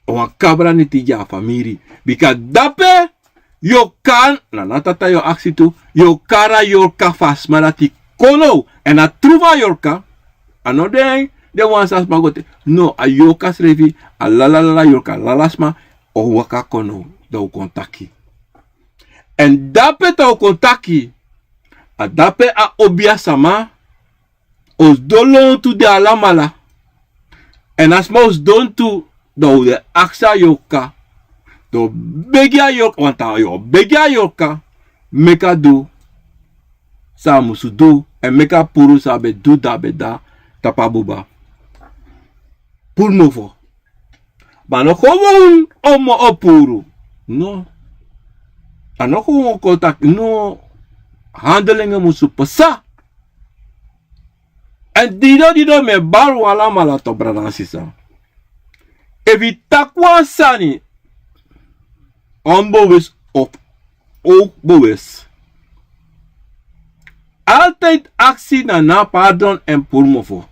Wan kabra neti gi a famiri. Bika dape yu o kon, na na tata yu o aksi tu, yu o kon na yorka fu a sma dati kon now. Èn a tru fu a yorka, a no den, den wan san sma go teki. No, a yorka srefi, a lala, lala yorka, lala sma, o waka kon now, dan u kon taki. Èn dape te u kon taki, a dape a obiasma, o sidon lontu den alamala. Èn a sma o sidon tu, dan u de aksi a yorka. Dan u begi a yorka, want a yu o begi a yorka, meki a du san a musu du, èn meki a puru san a ben du, dan a ben de tapu a buba. Puru mofo. Ma a no gewoon omo o puru. No. A no gewoon kon taki, no. Handelingen musu pasa. Èn didon, didon, mi e bari un alamala toch, brada nanga sisa. Efu yu taki wan sani, onbewust of ook bewust, altijd aksi nana pardon èn puru mofo.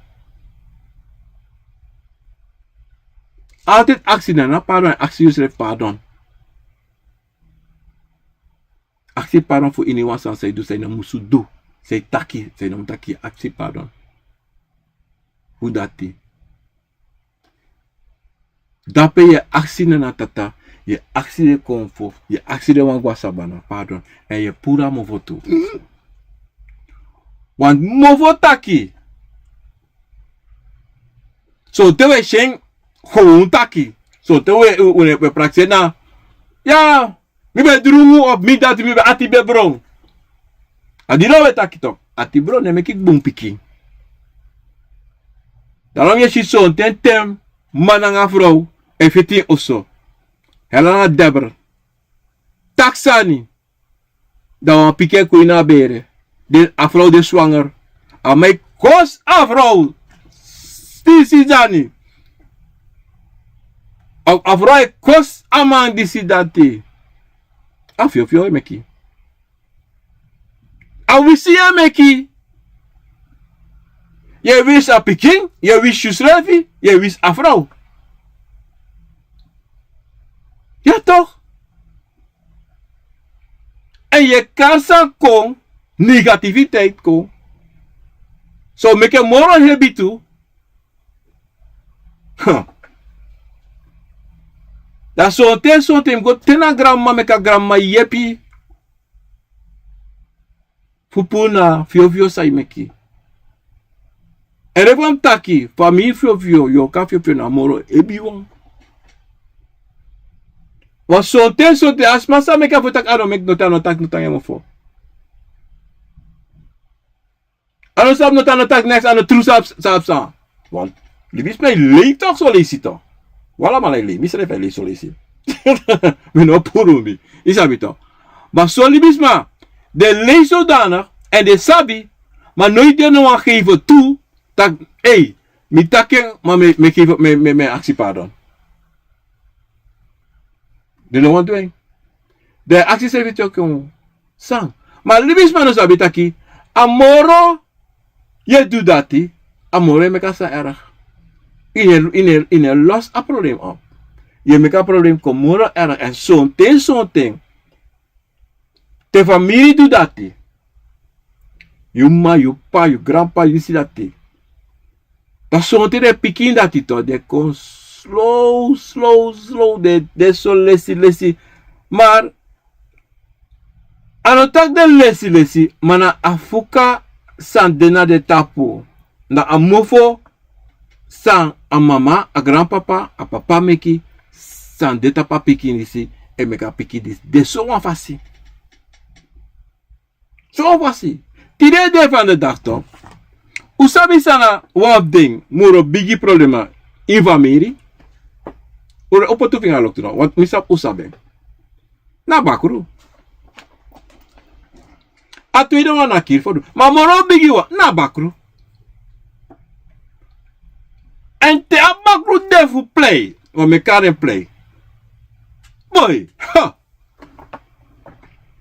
Altijd aksi nana pardon èn aksi yusrefi pardon. Aksi pardon fu iniwan sani san yu du, san yu no musu du, san yu taki, san yu no musu taki, aksi pardon. Fu dati. Dape yu e aksi nana tata, yu e aksi den konfo, yu e aksi den wan go na sabana pardon, èn yu e puru a mofo tu. Want mofo taki, sonten un e si en gewoon taki. Sonten un e, un e, un e prakseri na, ya, mi ben drungu of mi dati, mi ben, ati ben bron. A didon un e taki toch. Ati bron no e meki bun pikin. Daarom yu e si sonten ten, man nanga frow e feti ini oso. Heri nanga debel. Taki sani. Dan wan pikin e kon ini a bere. Den, a frow de swanger. A man e kosi a frow. Disi sani. A, a frow e kosi a man, disi dati. A fyofyo yu e meki. A wisi yu e meki. Yu e wisi a pikin, yu e wisi yusrefi, yu e wisi a frow. Ya toch. En yu e kari san kon, negativiteit kon. So meki en moro hebi tu. Huh. Dan sonten sonten mi go te na granmama, meki a granmama yepi fu puru na fiofio san yu meki. Èn efu a mu taki famiri fiofio, yu o kan fiofio na a moro hebi wan. Wan sonten sonten a sma sa meki a fu taki a no meki noti, a no taki noti anga en mofo. A no sabi noti, a no taki neks, a no tru sabi, sabi san. Want libisma e lei toch so leisi toch. Wi alamala e lei, misrefi e lei so leisi. Mi no puru mi. Yu sabi toch. Ma son libisma den lei so dana, èn den sabi, ma noiti den no wani geven tu, taki, ei, mi taki en, ma mi e, mi e geven, mi e, mi e, mi e aksi pardon. Den no wani du en. Den e aksi srefi taki, san. Ma libisma no sabi taki a moro yu e du dati, a moro yu e meki a sani erg. Yu no e, yu no e, yu no e los a problem op. Yu e meki a problem kon moro erg. Èn sonten sonten te famiri du dati, yu m'ma, yu p'pa, yu granp'pa, yu disi, dati. Dan sonten den pikin dati toch, den kon slow, slow, slow, den, den so lesi, lesi. Maar a no taki den lesi, lesi, ma na a fuka san de na den tapu. Na a mofo san a mama, a granpapa, a papa meki, san de tapu a pikin disi, e meki a pikin disi de so wan fasi. So wan fasi. Tide de van de dag toch. Un sabi san na wan fu den moro bigi problema ini famiri? Un o poti un finga loktu no, want mi sabi un sabi en. Na bakru. A tweede wan na kiri fodu. Ma moro bigi wan na bakru. Èn te a bakru de fu plei, wan mi e kari en plei. Boi, ha!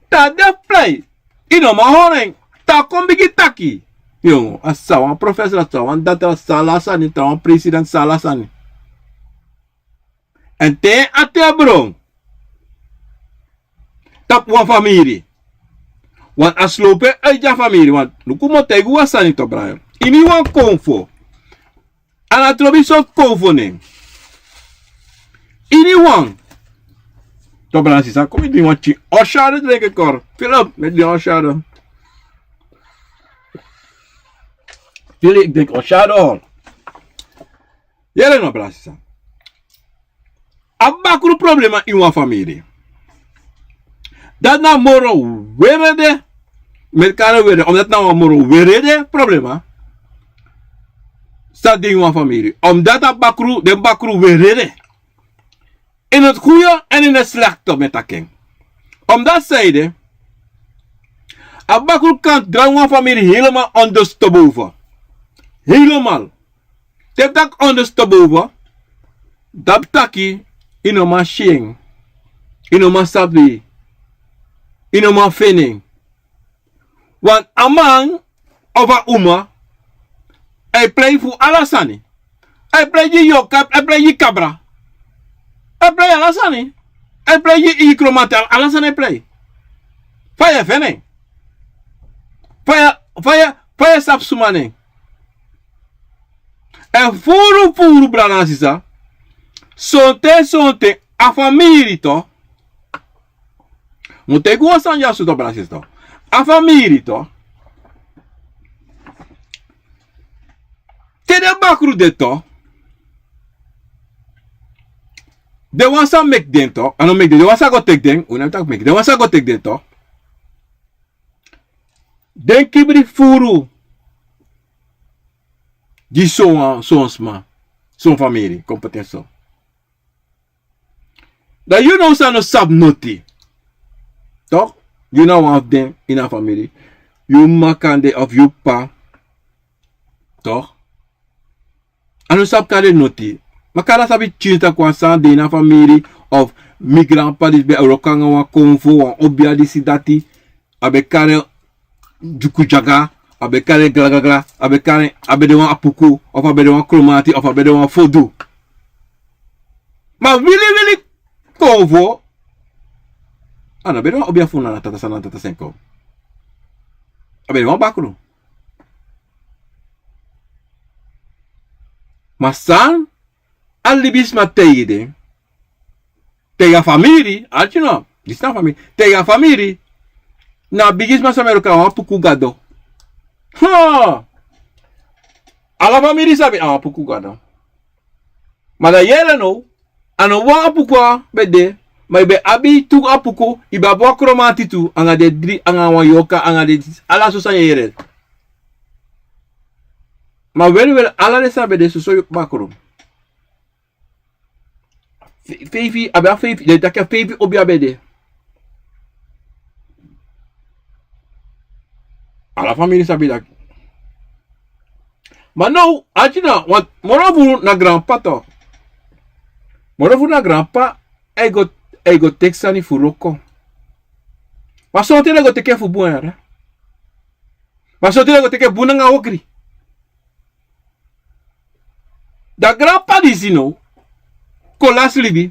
Te a de fu plei, yu no man hori en. Te a kon bigin taki, yongo, a sa wan professor, a sa wan dati, a sa ala sani, te a wan president, a sa ala sani. Èn te a te bron tapu wan famiri, want a slope uit a famiri, want luku mi o taigi un wan sani toch, Brian. Ini wan konfo, a no trobi sortu konfo nen. Ini wan, toch, Brian, sisa, kon mi dringi wan pikin oshado dringi kori. Philip, mi e dringi oshado. Philip, dringi oshado. Yere no, Brian, sisa. A bakru problema ini wan famiri. Dati na moro werede. Mi e kari en werede, omdat na wan moro werede problema san de ini wan famiri. Omdat a bakru, den bakru werede. In het goede en in het slechte, mi e taki en. Omdat sanede, a bakru kan drai wan famiri helemaal ondersteboven. Helemaal. Te mi taki ondersteboven, dati taki yu no man si en, yu no man sabi, yu no man feni en. Want a man of a uma, a e plei fu ala sani. A e plei gi yoka, a e plei gi kabra. A e plei ala sani. A e plei gi kromanti, ala sani a e plei. Fa yu e feni en? Fa yu, fa yu, fa yu e sabi suma nen? Èn furu furu, brada nanga sisa, sonten sonten a famiri toch, mi o taigi un wan sani dyaso toch, brada nanga sisa toch. A famiri toch, te den bakru de toch, den wan sa meki den toch, a no meki den, den wan sa go teki den, un no e taki meki, den wan sa go teki den toch. Den kibri furu gi son wan, son sma, son famiri, kon poti en so. Dan yu now san no sabi noti. Toch? Yu na wan fu den ini a famiri. Yu m'ma kande of yu p'pa. Toch? A no sabi kande noti. Ma kande a sabi tyinsi taki wan sani de ini a famiri, of mi granp'pa disi ben e wroko nanga wan konfo, wan obia disi dati. A ben kande dyuku dyaga, a ben kande glaglagra, a ben kande, a ben de wan apuku, of a ben de wan kromanti, of a ben de wan fodu. Ma wili wili, Konfo, a no ben de wan obia fu na tata san na tata sen kon. A ben de wan bakru. Ma san a libisma taigi den, taigi a famiri, arki no, disi na famiri, taigi a famiri, na a bigisma san mi e luku a wan puku gado. Ala famiri sabi a wan puku gado. Ma dan yere now, a no wan apuku a ben de, ma yu ben abi tu apuku, yu ben abi wan kromanti tu, anga den dri, anga wan yorka, anga den ala so sani yere. Ma weri weri ala den san ben de soso bakru. Feifi, a ben abi feifi, den taki a feifi obia ben de. Ala famiri sabi dati. Ma now, arki no, want moro fu unu na granpapa. Moro fu unu na granpapa, a e go, a e go teki sani fu wroko. Ma sonten den go teki en fu bun, yara. Ma sonten den go teki en bun nanga ogri. Dan granpapa disi now kon lasi libi.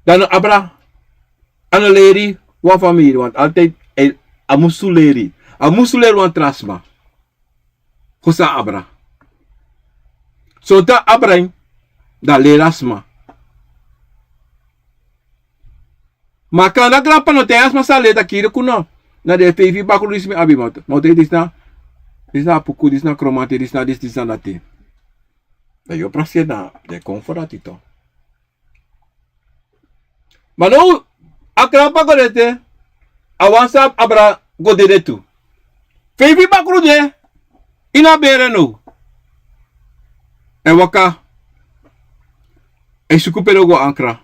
Dan a no abra, a no leri wan famiri, want altijd a, a musu leri. A musu leri wan tra sma. Kon san a abra. Sonten a abra en, dan a leri a sma. Ma kande granpapa no taigi a sma san a leri, taki luku no, na den feifi bakru disi mi abi, ma, ma o taigi disi na, disi na apuku, disi na kromanti, disi na disi, disi na dati. Dan yu o prakseri na den konfo dati tu. Ma now a granpapa go de ete, a wan san a abra go dede tu. Feifi bakru de ini a bere now. A e waka, a e suku pe den o go ankra.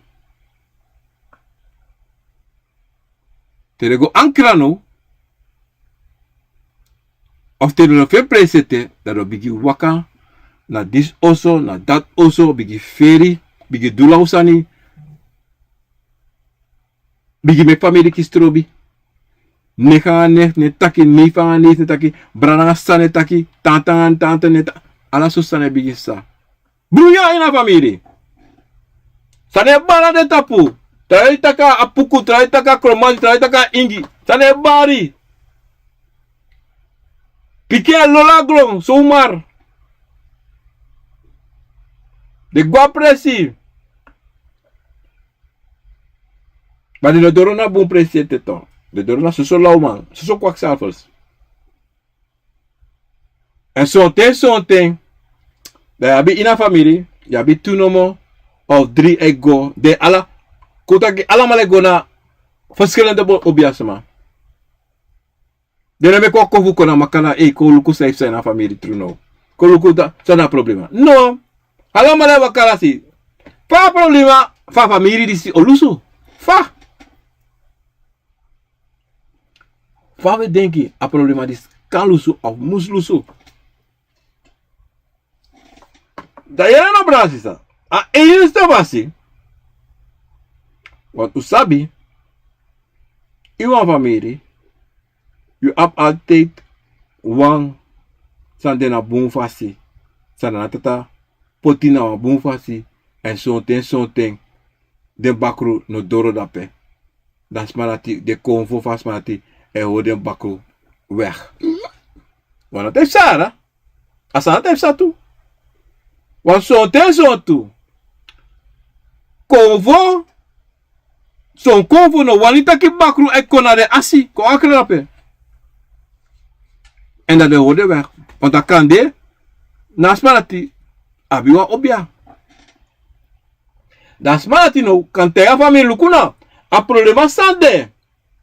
Te den go ankra now, of te den no feni presi ete, dan den o bigin waka na disi oso, na dati oso, bigin feri, bigin du law sani, bigin meki famiri kisi trobi. Neef anga neef no e taki, neef anga neef no e taki, brada anga sisa no e taki, tanta anga tanta no e taki, ala sortu sani e bigin psa. Bruya ini a famiri. San no e bari na den tapu. Tra yu taki a apuku, tra yu taki a kromanti, tra yu taki a ingi. San no e bari. Pikin e lolo na gron, zomaar. Den e go na presi. Ma den no doro na bun presi ete tu. Den doro na soso lawman, soso kwakzalvers. Èn sonten, sonten, dan yu abi ini a famiri, yu abi tu nomo, of dri e go, den ala, kon taki alamala e go na verschillende bo-, obiasma. Den no meki wan kon fu kon na makandra, ei, kon luku san e psa ini a famiri tru now. Kon luku san na a problema. No. Alamala e waka lasi. Fa a problema fu a famiri disi o lusu. Fa. Fa wi e denki a problema disi kan lusu of mus lusu. Dan yere no, brada, sisa. A enigste fasi. Want un sabi, ini wan famiri, yu abi altijd wan san de na bun fasi, san na tata poti na wan bun fasi, èn sonten, sonten, den bakru no doro dape. Dan sma dati, den konfo fu a sma dati e hori den bakru weg. Wan dati e psa, a sani dati e psa tu. Wan sonten, sontu, konfo, son konfo no wani taki bakru e kon na den asi, kon ankra dape. Èn dan den hori den weg. Want a kande, na a sma dati abi wan obia. Dan a sma dati now kan taigi a famiri luku no, a problema san de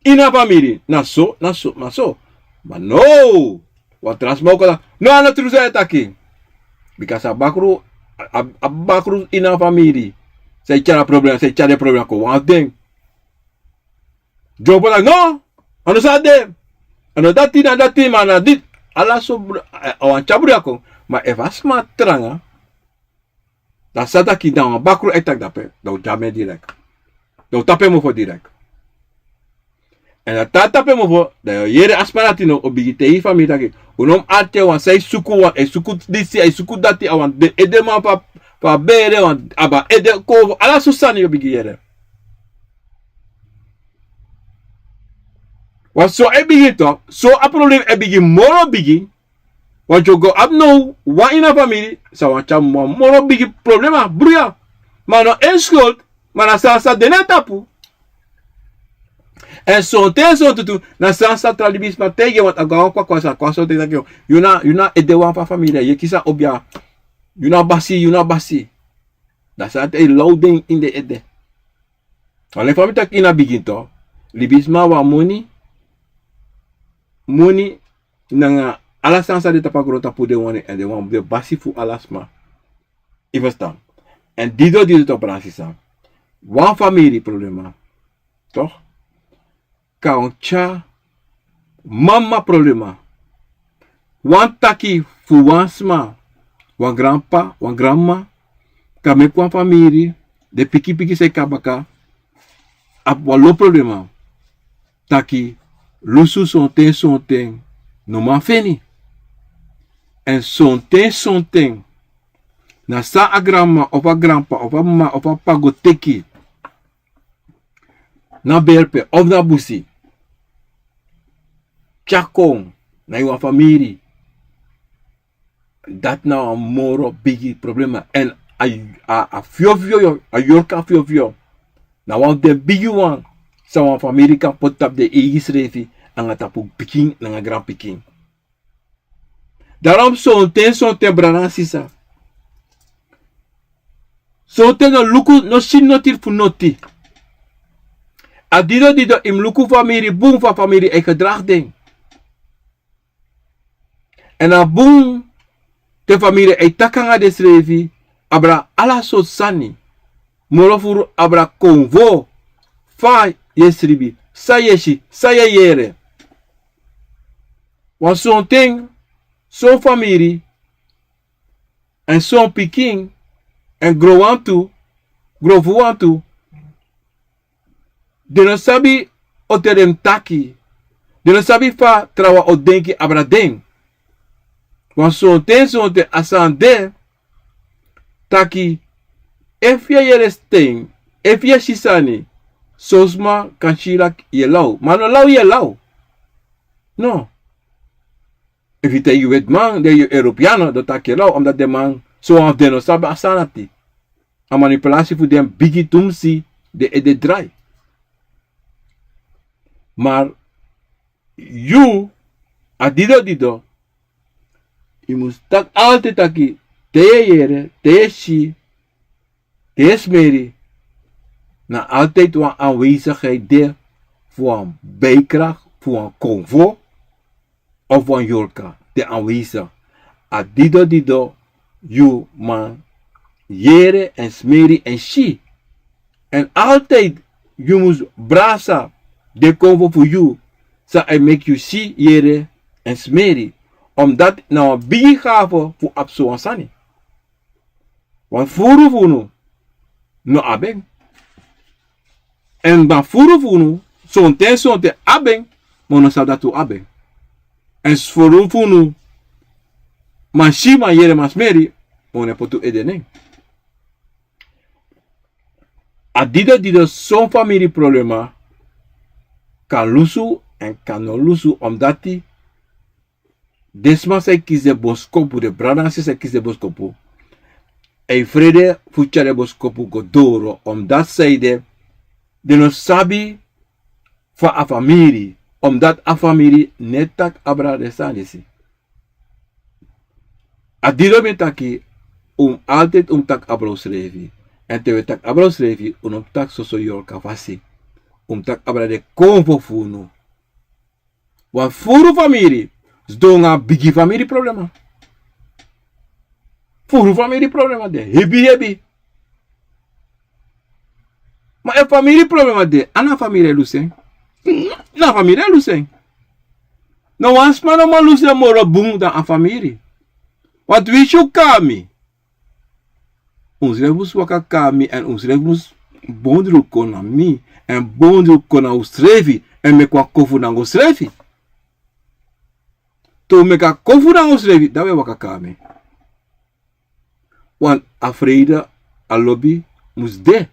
ini a famiri, na so, na so, na so. Ma no, wan tra sma o kon taki, no, a no tru san yu e taki. Bika a bakru, a, a bakru ini a famiri san e tyari a problema, san e tyari den problema kon wan fu den. Dyompo taki, no, a no so a de. A no dati, na dati, ma na disi. Ala so br-, a, a wani tyari bruya kon. Ma efu a sma tranga, dan san taki, dan wan bakru e taki dape, dan un dyam en direct. Dan un tapu en mofo direct. Èn dan te a tapu en mofo, dan yu o yere a sma dati now o bigin taigi famiri taki, un no mus arki en, wan san e suku, wan e suku disi, e suku dati, a wan den edeman fu a, Fu a bere wan, abi a ede kon fu ala so sani yu o bigin yere. Wan so e bigin tok, so a problem e bigin moro bigin. Wan yu o go abi now wan ini a famiri, san wani tyari wan moro bigi problema, bruya. Ma no en skuld, ma na san sa de na tapu. Èn sonten sonten tu, na san sa tra libisma taigi en, want a go a wan kwakwa, sa kon a sonten taki yu, yu na, yu na edewan fu a famiri, yu e kisi a obiya, yu na basi, yu na basi. Da san e law den ini den ede. Wan leki fa mi taki ini a bigin tu, libisma wani moni, moni nanga ala san sa de tapu a grontapu, den wani, èn den wani de basi fu ala sma. Yu e ferstan? Èn didon didon tu, brada nanga sisa. Wan famiri problema, toch, kan tyari mama problema. Wan taki fu wan sma, wan granp'pa, wan granm'ma, kan meki wan famiri, den pikin pikin san e kon na baka, abi wan lo problema. Taki lusu sonten sonten no man feni. Èn sonten sonten na san a granmama of a granp'pa of a m'ma of a p'pa go teki na berpe of na busi, tyari kon na ini wan famiri. Dati na wan moro bigi problema. Èn a, a, a fyofyo, a yorka fyofyo, na wan fu den bigiwan san wan famiri kan poti tapu den eigi srefi, nanga tapu pikin nanga granpikin. Daarom sonten sonten, brada nanga sisa, sonten no luku, no si noti fu noti. A didon didon yu mus luku famiri bun, fa famiri e gedragi den. Èn a bun te famiri e taki nanga densrefi, abra ala sortu sani. Moro furu abra konfo, fa yu e sribi, san yu e si, san yu e yere. Wan sonten, son famiri, èn son pikin, èn gronwan tu, gronfuwan tu, den no sabi on ten den mus taki. Den no sabi fa trawan o denki abra den. Wan sonten sonten a sani de taki, efu yu e yere sten, efu yu e si sani, son sma kan si yu leki yu e law. Ma a no law yu e law. No. Efu yu taigi wetiman, den Europeano, den o taki yu e law, omdat den man, son wan fu den no sabi a sani dati. A manipulasi fu den bigi tumsi, den ede drai. Maar yu, a didon didon, yu mus taki altijd taki, te yu e yere, te yu e si, te yu e smeri, na altijd wan aanwezigheid de fu wan bijkracht, fu wan konfo, of wan yorka de aanwezig. A didon didon yu man yere èn smeri èn si. Èn altijd yu mus brasa den konfo fu yu, san e meki yu si, yere èn smeri. Omdat na wan bigi gave fu abi sowan sani. Want furu fu unu no abi en. Èn dan furu fu unu, sonten sonten abi en, ma un no sabi dati un abi en. Èn furu fu unu, man si, man yere, man smeri, ma un no e poti un ede na en. A didon didon son famiri problema kan lusu èn kan no lusu, omdat den sma san e kisi den boskopu, den brada nanga sisa san e kisi den boskopu, e frede fu tyari den boskopu go doro, omdat san ede, den no sabi fa a famiri, omdat a famiri no e taki abra den sani disi. A didon mi e taki, un mus altijd un mus taki abra unsrefi. Èn te un e taki abra unsrefi, un no mus taki soso yorka fasi. Un mus taki abra den konfo fu unu. Wan furu famiri sidon nanga bigi famiri problema. Furu famiri problema de, hebi hebi. Ma efu famiri problema de, a na famiri e lusu en. Na famiri e lusu en. No wan sma no man lusu en moro bun dan a famiri. Want winsi un kon na mi, unsrefi mus waka kon na mi, èn unsrefi mus bondri kon na mi, èn bondri kon na unsrefi, èn meki wan kofu nanga unsrefi. Te un meki a kofu nanga unsrefi, dan un e waka kon na mi. Want a freide, a lobi mus de.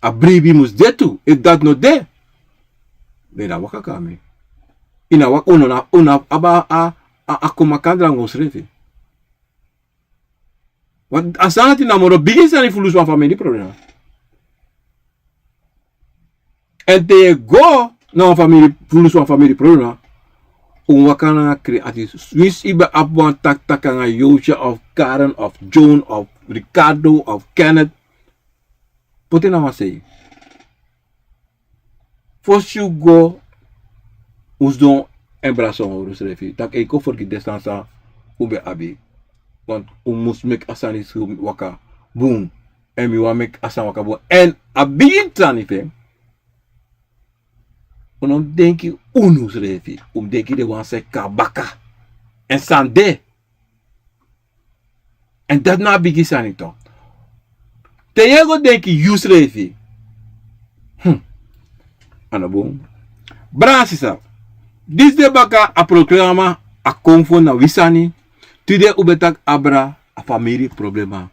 A bribi mus de tu. Efu dati no de, ben yu na waka kon na mi. Yu na waka, unu na, unu abi a, a, a kon makandra nanga unsrefi. Want a sani dati na moro bigi sani fu lusu wan famiri problema. Èn te yu e go na wan famiri, fu lusu wan famiri problema, un waka nanga kreatif. Winsi yu ben abi wan taki taki nanga Yosha of Karen of Joan of Ricardo of Kenneth, poti en na wan sei. Fosi yu go, un sidon èn brasa un hori unsrefi taki ei, kon fergiti den sani san un ben abi. Want un mus meki a sani disi waka bun. Èn mi wani meki a sani waka bun. Èn a bigi sani fu en, un no mus denki unu srefi, un mus denki den wan san e kon na baka. Èn san de. Èn dati na a bigi sani tu. Te yu e go denki yusrefi. Hmm. A no bun. Brada, sisa, disi de baka a programa, a kon fu na wi sani. Tide un ben taki abra a famiri problema.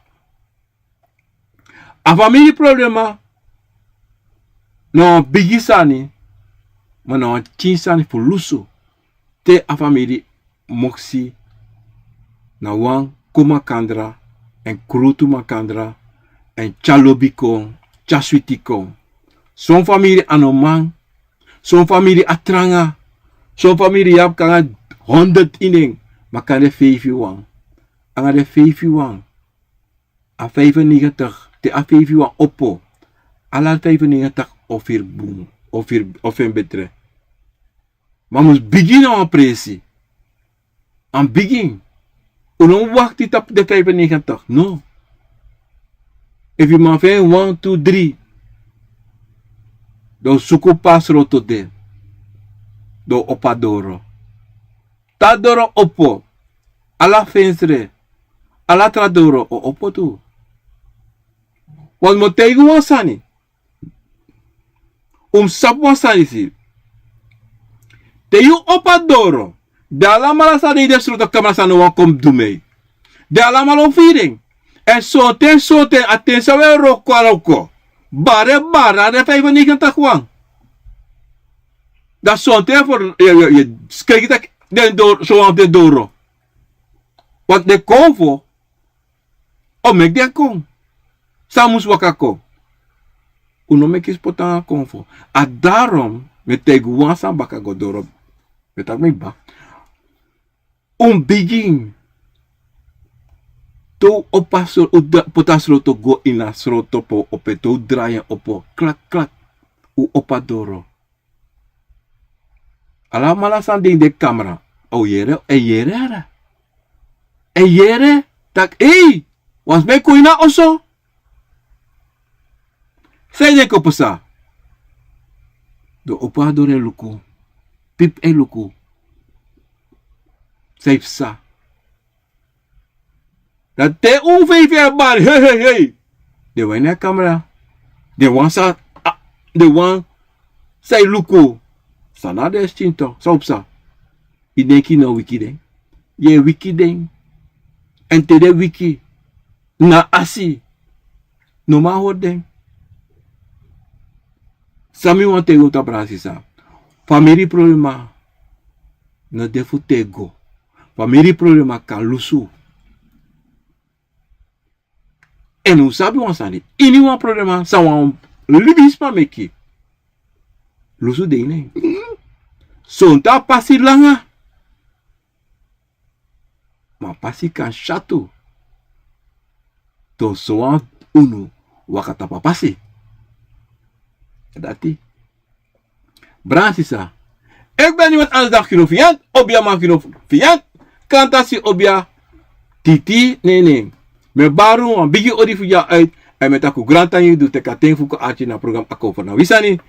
A famiri problema na wan bigi sani, ma na wan pikin sani fu lusu. Te a famiri moksi na wan kon makandra, èn krutu makandra, èn tyari lobi kon, tyari switi kon. Son famiri a no man, son famiri a tranga, son famiri yu abi kon nanga honderd ini en, ma kande feifi wan. Nanga den feifi wan, a vijfennegentig, te a feifi wan opo, ala vijfennegentig o firi bun, o firi, o feni betre. Ma a mus bigin na wan presi. A mus bigin. Un no mus wakti tapu den vijfennegentig, no. Efu yu man feni wan, tu, dri, dan un suku pe a sroto de. Dan un opo a doro. Te a doro opo, ala fensre, ala tra doro o opo tu. Want mi o taigi un wan sani. Un mus sabi wan sani disi. Te yu opo a doro, den alamala san de ini den sroto kamra san no wani kon du mi. Den alamala o firi en. Èn sonten, sonten, a ten san un e wroko, a wroko. Bare, bare, na den vijfennegentig wan. Dan sonten yu e, yu e, yu e skriki taki den doro, sowan fu den doro. Want den konfo o meki den kon. San mus waka kon. Un no meki spotu nanga konfo. A daarom mi e taigi un wan sani baka go doro. Mi e taki mi baka. Un bigin. Te un opo a sro-, un da-, poti a sroto go ini a sroto pe un opo, te un drai en opo. Klak, klak. Un opo a doro. Alamala san de ini den kamra, a o yere, e yere, ara. E yere, taki, ei, wan sma e kon ini a oso. San e denki o pasa? Den opo a doro e luku. Pipi e luku. San e pasa? Dan te un feifi e bari, hei, hei, hei. Den wan ini a kamra. Den wan sa, a, den wan sa e luku. San na den skin tu, san o pasa? Yu denki yu no wiki den? Yu e wiki den. Èn te den wiki, na asi. No man hori den. San mi wani taigi un, brada, sisa. Famiri problema no de fu tego. Famiri problema kan lusu. Èn un sabi wan sani, ini wan problema san wan libisma meki, lusu de ini en. Sonten a pasi langa, ma a pasi kan syatu. Te sowan unu waka tapu a pasi. Dati. Brada, sisa. Efu ben yu wani, ala dati yu no fiyant, obiaman yu no fiyant. Kanta si obia titi, nene. Mi e bari un wan bigi odi fu dya uit. Èn mi e taki un grantangi, yu du teki a ten fu kon arki na program Ako Over Na Wi Sani.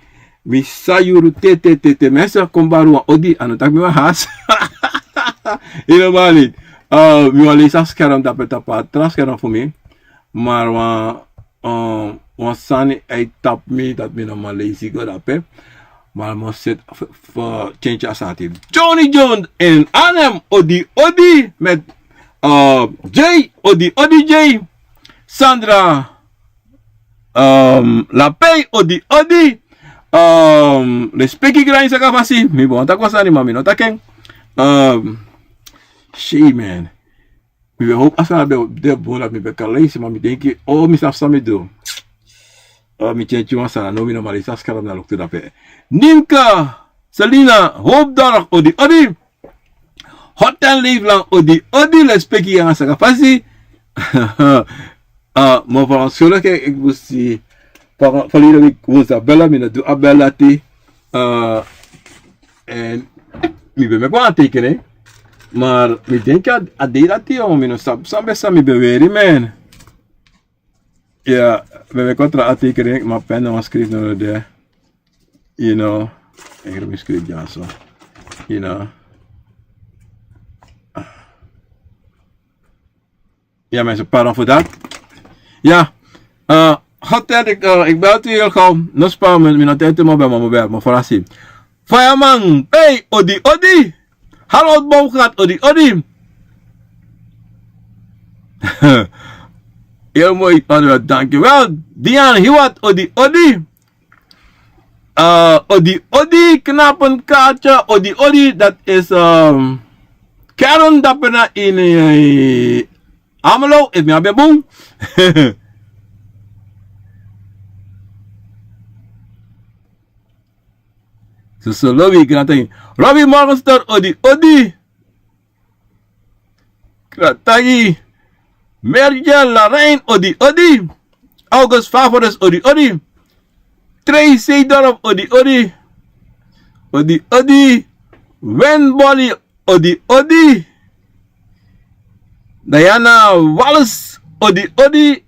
Mi sa yuru te, te, te, te. Mi sa kon bari un wan odi, a no taki mi wani hasi. Yu no man. Eh, mi wani leisi a skerm dape, tapu a tra skerm fu mi. Ma wan, eh, wan sani e tapu mi, dati mi no man leisi go dape. Ma mi o seti fu, fu change a sani. Johnny Jones in Arnhem, odi, odi, met, Uh, Jay, odi, odi, Jay. Sandra, um, Lapei, odi, odi. Um, respeki grani saka fasi. Mi bon, taki wan sani, ma mi no taki en. Um, shey, man. Mi ben hopu a sani ben de bun, dati mi ben kan leisi, ma mi denki, o, mi sabi san mi du. Uh, mi tyentyi wan sani, now mi no man leisi a skrap na luktu dape. Nimka, Selina, Hope Dorg, odi, odi. Hotel Leefland, odi, odi, respeki nanga saka fasi. Ah, ma fu a solo ke, ik moest die, van, verleden week woensdag bellen, mi no du a bel dati. Ah, en mi ben meki wan aantekening. Maar mi denki a, a dei dati, yo, mi no sabi san ben san mi ben weri, man. Ya, mi ben meki wan tra aantekening, ma pen no wan skrifi no de. You know, ik heb een script, ja, zo. You know. Ja, mensen, pardon voor dat. Ja, eh, hotel, ik, eh, ik bel u heel gauw. No spaar me, mi no tijd, maar bij mama bel, maar voor Asim. Fireman, hey, odi, odi. Harold Boomgaard, odi, odi. Heel mooi, Manuel, dankjewel. Dian Hiwat, odi, odi. Eh, odi, odi, knapenkaartje, odi, odi, dat is, ehm, Karen Dapena in, eh, Amelo, is mi abi bun. So, so, Robbie, grantangi. Robbie Morgenster, odi, odi. Grantangi. Merja Larain, odi, odi. August Favoris, odi, odi. Trey Seedorf, odi, odi. Odi, odi. Wen Boli, odi, odi. Diana Wallace, odi, odi.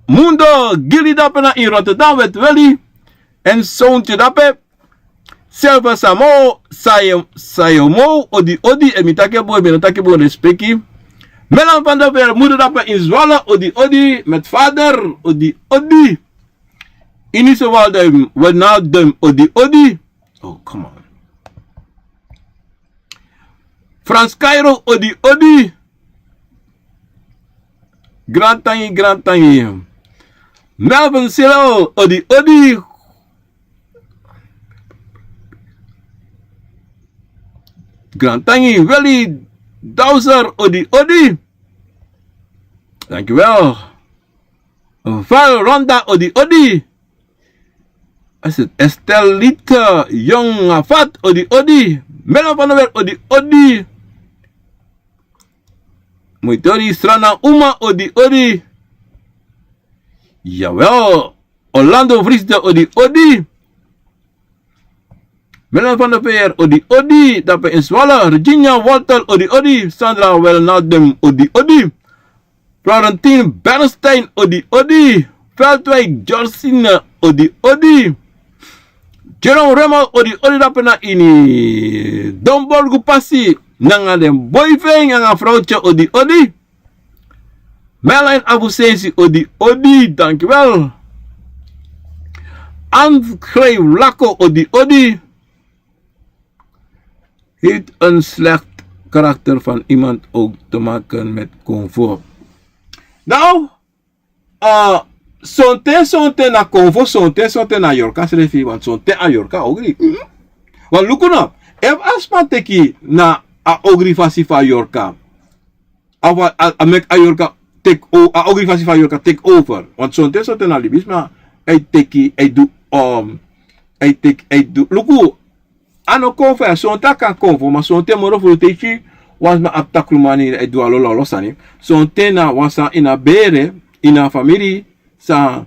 Mundo Gili dape na in Rotterdam, wet weli. En Sontje dape. Silver Samo, Sayo-, Sayomo, odi, odi. En mi taki bun, mi no taki bun, respeki. Melan van der Veer, moeder dape in Zwolle, odi, odi. Met vader, odi, odi. Inise Waldum, Wijnaldum, odi, odi. Oh, come on. Frans Cairo, odi, odi. Grantangi, grantangi. Melvin Silo, odi, odi. Grantangi, Willy Dowser, odi, odi. Dankjewel. Val Ronda, odi, odi. Is het Estelita Jong Afat, odi, odi. Melo van der Werf, odi, odi. Muitori Strana Uma, odi, odi. Jawel. Orlando Vriesde, odi, odi. Melo van der Veer, odi, odi. Dape in Zwolle. Virginia Walter, odi, odi. Sandra Welnadem, odi, odi. Florentine Bernstein, odi, odi. Veldwijk Georgina, odi, odi. Jerome Remo, odi, odi, dape na ini Domborgu Pasi, nanga den boyfriend, nanga vrouwtje, odi, odi. Merlin Abusensi, odi, odi, dankjewel. André Lako, odi, odi. Heeft een slecht karakter van iemand ook te maken met konvo? Nou, uh, sonten, sonten na konvo, sonten, sonten na yorka srefi, want sonten a yorka ogri. Want luku no, efu a sma teki na a ogri fasi fu a yorka. A, a, a meki a yorka take o-, a ogri fasi fu a yorka take over. Want sonten, sonten na libisma, a e teki, a e du, um, a e teki, a e du. Luku, a no konvo ya, sonten a kan konvo, ma sonten moro furu te i si wan sma abi takru mani, a e du a lolo, a lolo sani. Sonten na wan sani ini a bere, ini a famiri, san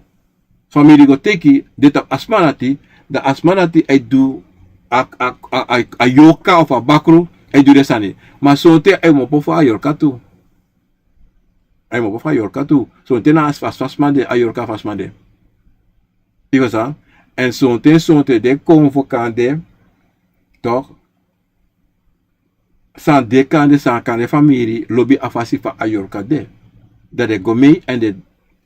famiri go teki, de tapu a sma dati, dan a sma dati a e du a, a, a, a, a yorka of a bakru, a e du den sani. Ma sonten a e kmopo fu a yorka tu. A e kmopo fu a yorka tu. Sonten na a fasi fu a sma de, a yorka fu a sma de. Yu e ferstan? Èn sonten, sonten den konvo kan de, toch? San de kande, san kande famiri lobi a fasi fa a yorka de. Dan den go mei èn den,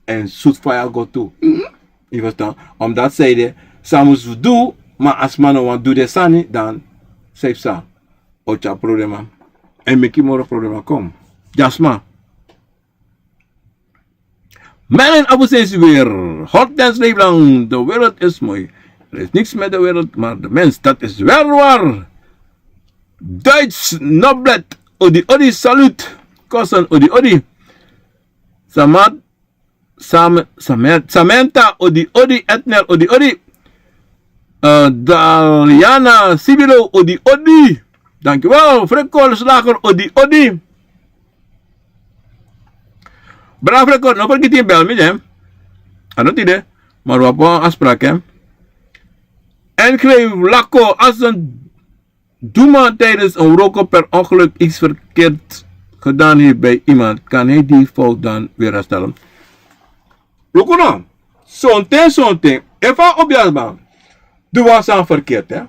èn sutu faya go tu. Yu e ferstan? Omdati san ede, san mus du, ma a sma no wani du den sani, dan san yu psa? O tyari problema. Èn meki moro problema kon. Jasma. Menen abusensi weer. Hortense Leiblang, de wereld is mooi. Er is niks met de wereld, maar de mens, dat is wel waar. Duits Noblet, odi odi, salut. Kosen, odi odi. Samat, Sam, Samen- Samantha, odi odi. Etner, odi odi. Eh, Daliana Sibilo, odi odi. Dankjewel. Frekol Slager, odi odi. Bravo record, no vergiti bel mi den. A no tide. Maar we hebben een afspraak, hè. En kreeg Lako als een doeman tijdens een roken per ongeluk iets verkeerd gedaan heeft bij iemand, kan hij die fout dan weer herstellen? Luku no. Sonten, sonten. Efu a obiasma du wan sani verkeerd, hè.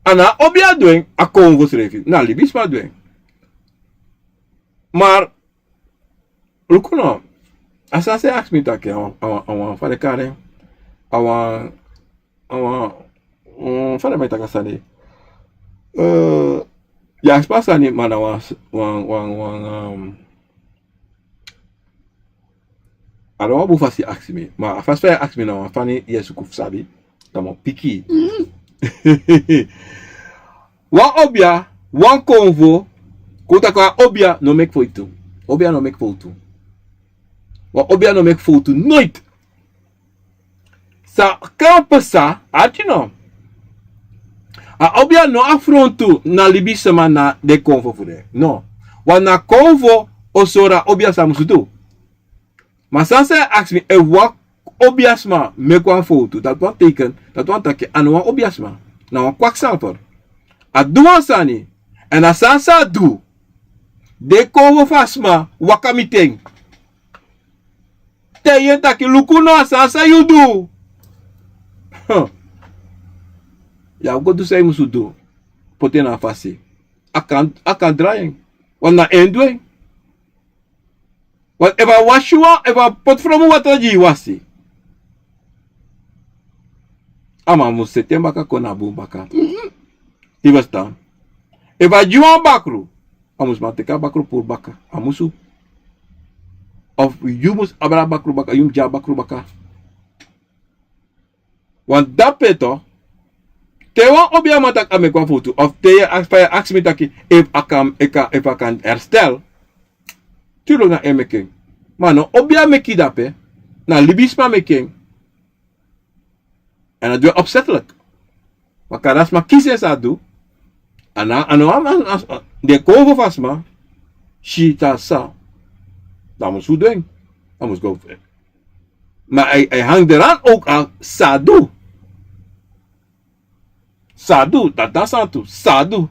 A no a obia du en, a konfo srefi. Na libisma du en. Maar luku no, a sani san yu aksi mi taki, a wan, a wan, a wan fa den kari en, a wan, a wan, mm, fa den man e taki a sani. Eh, yu aksi mi a sani, ma na wan, wan, wan, wan, um, a no wan bun fasi yu aksi mi. Ma a fasi fa yu aksi mi na wan fani yu e suku fu sabi. Dan mi o piki. Wan obia, wan konfo, kon taki wan obia no meki fowtu. Obia no meki fowtu. Wan obia no meki fowtu noiti. San kan pasa, arki no. A obia no afrontu na libisma na den konfo fu den. No. Wan na konfo o sori a obia san a musu du. Ma san san yu aksi mi, efu wan obiasma meki wan fowtu, dati wani teken, dati wani taki a no wan obiasma, na wan kwakzalver. A du wan sani, èn a sani san a du, den konfo fu a sma waka miti en. Taigi en taki luku no, a sani san yu du, yu abi go du san yu musu du, poti en na a fasi. A kan, a kan drai en. Wan na en du en. Want efu a wasi wan, efu a poti fromu watra gi yu wasi, a man mus seti en baka kon na bun baka. Yu e ferstan? Efu a gi wan bakru, a mus man teki a bakru puru baka. A musu. Of yu mus abra a bakru baka, yu mus gi a bakru baka. Want dape to, te wan obiaman taki a meki wan fowtu, of te yu e aksi, fa yu e aksi mi taki efu a kan, efu a kan herstel, tuurlijk na en meki en. Ma no obia meki dape, na libisma meki en. Èn a du en opzettelijk. Ma kande a sma kisi en san a du, a no, a no, a no, a no, den konfo fu a sma si taki san, dan a mus du en. A mus go. Ma a, a hang eraan ook af san a du. San a du, dati na san tu, san a du.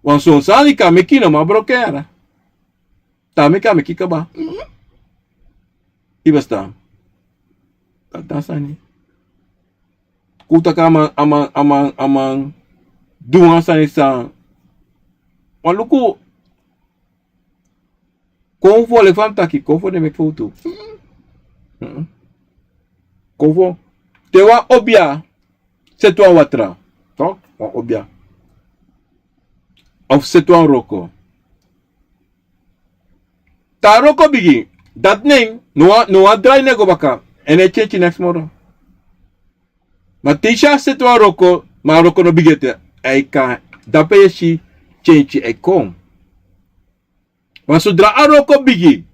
Wan son sani kan meki yu no man broko en yara. Te a meki, a meki kaba. Yu e ferstan? Dati na sani. Kon taki a man, a man, a man, a man du wan sani san, wan luku. Konfo, leki fa mi taki, konfo den meki fowtu. Konfo. Te wan obia seti wan watra, toch, wan obia, of seti wan wroko, te a wroko bigin, dati nen no wan, no wan drai nen go baka, èn no e kenki neks moro. Ma te yu si a seti wan wroko, ma a wroko no bigin ete, a e kan, dape yu e si kenki e kon. Ma sodra a wroko bigin,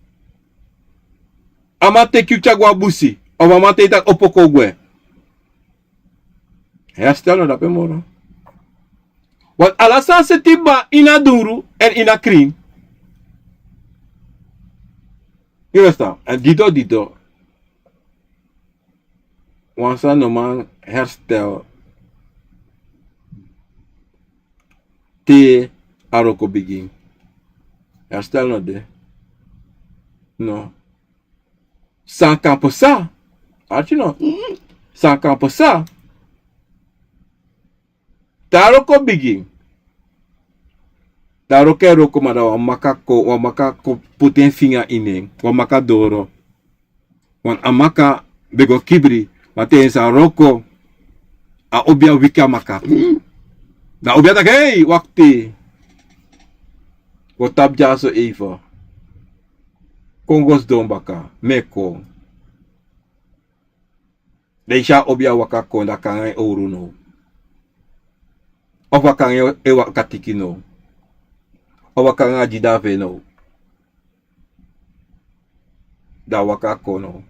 a man teki yu tyari go a busi, of a man teki yu taki opo kon gwe, herstel no de ape moro. Want ala sani seti kba ini a dungru èn ini a krin. Yu e ferstan? Èn didon didon, wan sani no man herstel te a wroko bigin. Herstel no de. No. San kan pasa. Arki no. San kan pasa. Te a wroko bigin, te a wroko e wroko, ma dan wan maka kon, wan maka kon poti en finga ini en, wan maka doro. Want a maka ben go kibri, ma te en sa wroko, a obia wiki a maka. Dan a obia taki: "Hei, wakti. Go tapu dyaso eifen. Kon go sidon baka, mi e kon. Dan yu si a obi a waka kon, dan a kon nanga en owru now. Of a kon nanga en waka tiki now. Of a kon nanga a dida fu en now. Dan a waka kon now.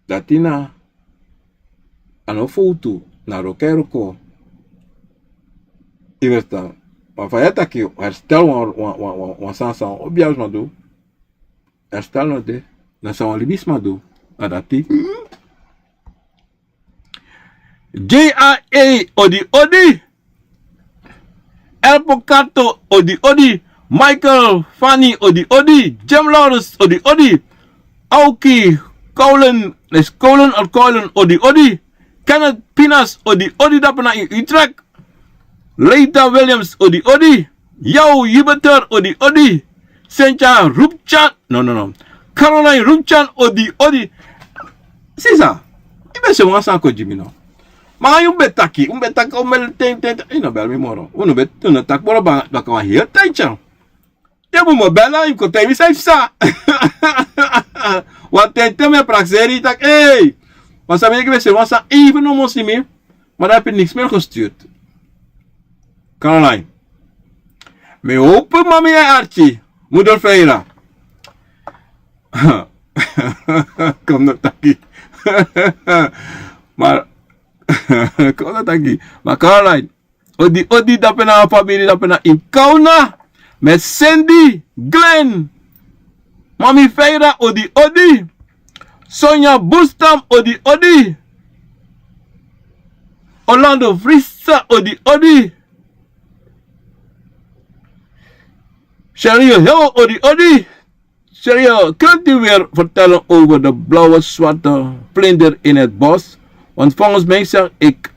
Dati na, a no fowtu, na wroko e wroko. Yu ferstan? Ma fa yu e taki, herstel wan, wan, wan, wan, wan sani san wan obiansma du. Herstel no de. Na san wan libisma du. Na dati. J A A odi odi. Elpo Kato odi odi. Michael Fanny odi odi. Jem Lawrence odi odi. Auki Koulen, is Koulen or Koulen odi odi. Kenneth Pinas odi odi, dapu na in Utrecht. Leita Williams odi odi. Yaw Yibeter odi odi. Sentia Rupchan, no, no, no. Caroline Rupchan odi odi. Sisa, yu ben si wan sani kon gi mi no. Ma yu ben taki, un ben taki, un ben ten, ten, ten, yu no bel mi moro. Un no ben, un no taki moro baka wan heri ten. Te mi mu bel, yu kon taigi mi san yu psa. Wan ten ten mi e prakseri, yu taki, ei. Ma san mi e gi mi, si wan sani even no mu si mi. Ma dan a piti niks mi e gestuurd. Caroline. Mi e howpu mami e arki. Moeder Feira. Kon no taki. Ma, kon no taki. Ma Caroline. Odi odi, dape na famiri, dape na in Kauna. Mi e seni Glenn. Mami Feira odi odi. Sonia Bustam odi odi. Orlando Frisa odi odi. Sherio Heo odi odi. Sherio, kunt u weer vertellen over de blauwe zwarte vlinder in het bos? Want volgens mij zag ik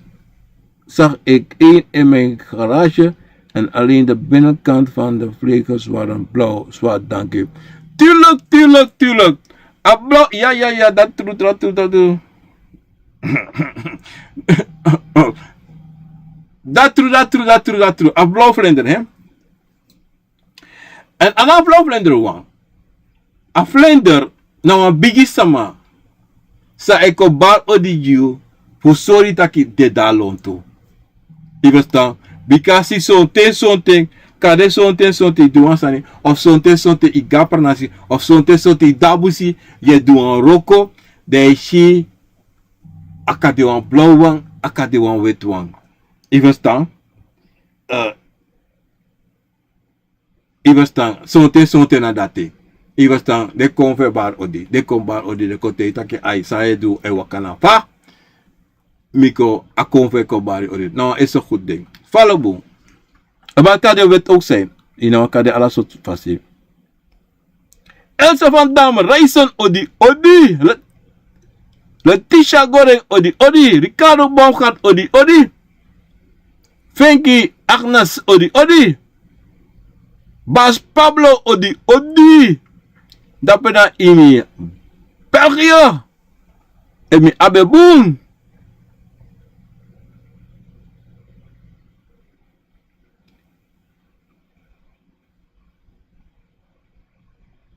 zag ik een in mijn garage en alleen de binnenkant van de vleugels waren blauw, zwart, dank u. Tuurlijk, tuurlijk, tuurlijk. A blauw, ya, ya, ya, dat true, dat true, dat true. Dat true, dat true, dat true, dat true. A blauw vlinder, hè? En a no a blauw vlinder wan. A vlinder na wan bigi sama. San e kon bari odi gi yu fu sori taki den de na lontu. Yu ferstan? Bika a si sonten sonten, kande sonten sonten yu du wan sani, of sonten sonten yu go na pranasi, of sonten sonten yu de na busi, yu e du wan wroko, dan yu e si a kan de wan blauw wan, a kan de wan weti wan. Yu ferstan? Eh, Yu ferstan, sonten sonten na dati. Yu ferstan, den kon fu e bari odi, den kon bari odi, den kon taigi taki ai, san yu e du e waka na fa. Mi kon, a kon fu e kon bari odi. No, is a goed ding. Fala bun. A baka den weti ook zijn. Yu no kan de ala sortu fasi. Elsa van Dam, Reisen odi odi. Le-, Letitia Goreng odi odi. Ricardo Baumgart odi odi. Fenki Agnes odi odi. Bas Pablo odi odi. Dape na ini België. En mi abi bun.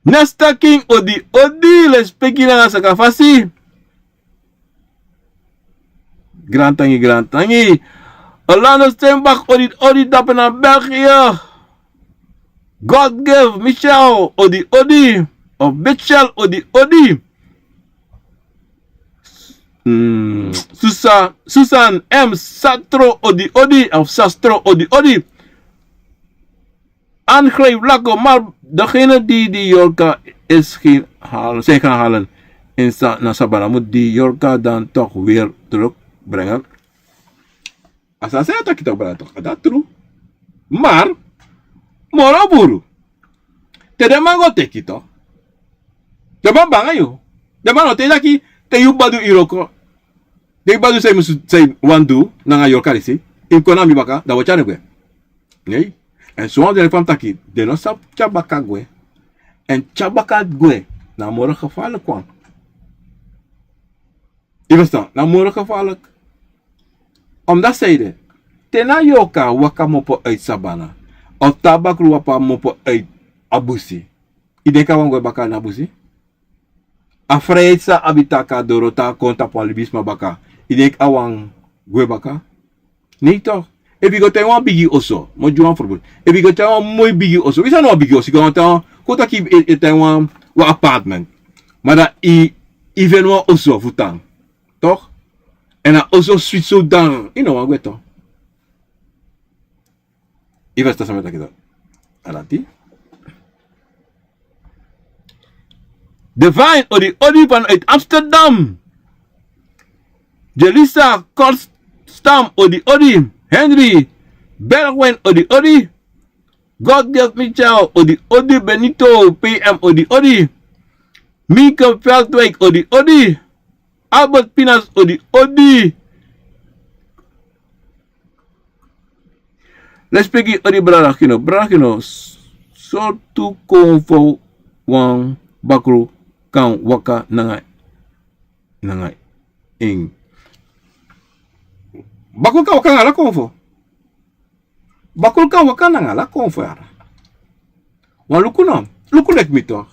Nesta King odi odi, lespeki nanga sakafasi. Grantangi, grantangi. Orlando Steinbach odi odi, dape na België. God give Michel odi odi. Of Michel odi odi. Mm, Susan, Susan M Satro odi odi, of Sastro odi odi. Aangrijp lakken, maar degene die, die Yorka is geen halen, zijn gaan halen in Sa-, naar Sabana, moet die Yorka dan toch weer terugbrengen. A sani san yu e taki, tok, brada, tok, a dati tru. Mar moro bun, te den man go teki, tok, den man banga yu. Den man no taigi taki te yu badu yu wroko, te yu badu san yu musu, san yu wani du nanga yu Yorka disi, yu kon na mi baka, dan wi o tyari en gwe. Nei. Èn so wan den e feni taki den no sabi tyari baka gwe. Èn tyari baka gwe na moro gevaarlijk wan. Yu ferstan, na moro gevaarlijk. Omdat, san ede, te na Yorka waka kmopo uit Sabana, Of te a bakru wapu a mopo uit a busi. I denki a wani gwe baka na busi? A vrijheid san a abi taki a doro te a kon tapu wan libisma baka. I denki a wani gwe baka? Nei toch. Efu i go tan ini wan bigi oso, mi o gi wan voorbeeld. Efu i go tan ini wan moi bigi oso, wi sani wan bigi oso, i go tan, kon taki i e tan ini wan, wan apartment. Ma dan i, i feni wan oso fu tan. Toch? Èn a oso switi so dan, i no wani gwe toch. I ferstan san mi e taki dan. A dati. Divine odi odi vanuit Amsterdam. Jelisa Korstam odi odi. Henry Bergwijn odi odi. God Gift Michel odi odi. Benito P M odi odi. Mieke Veldwijk odi odi. Albert Pinas odi odi. Lespeki odi brada Kino. Brada Kino, sortu konfo wan bakru kan waka nanga, nanga en. Bakru kan waka nanga ala konfo. Bakru kan waka nanga ala konfo yara. Wan luku no, luku leki mi toch.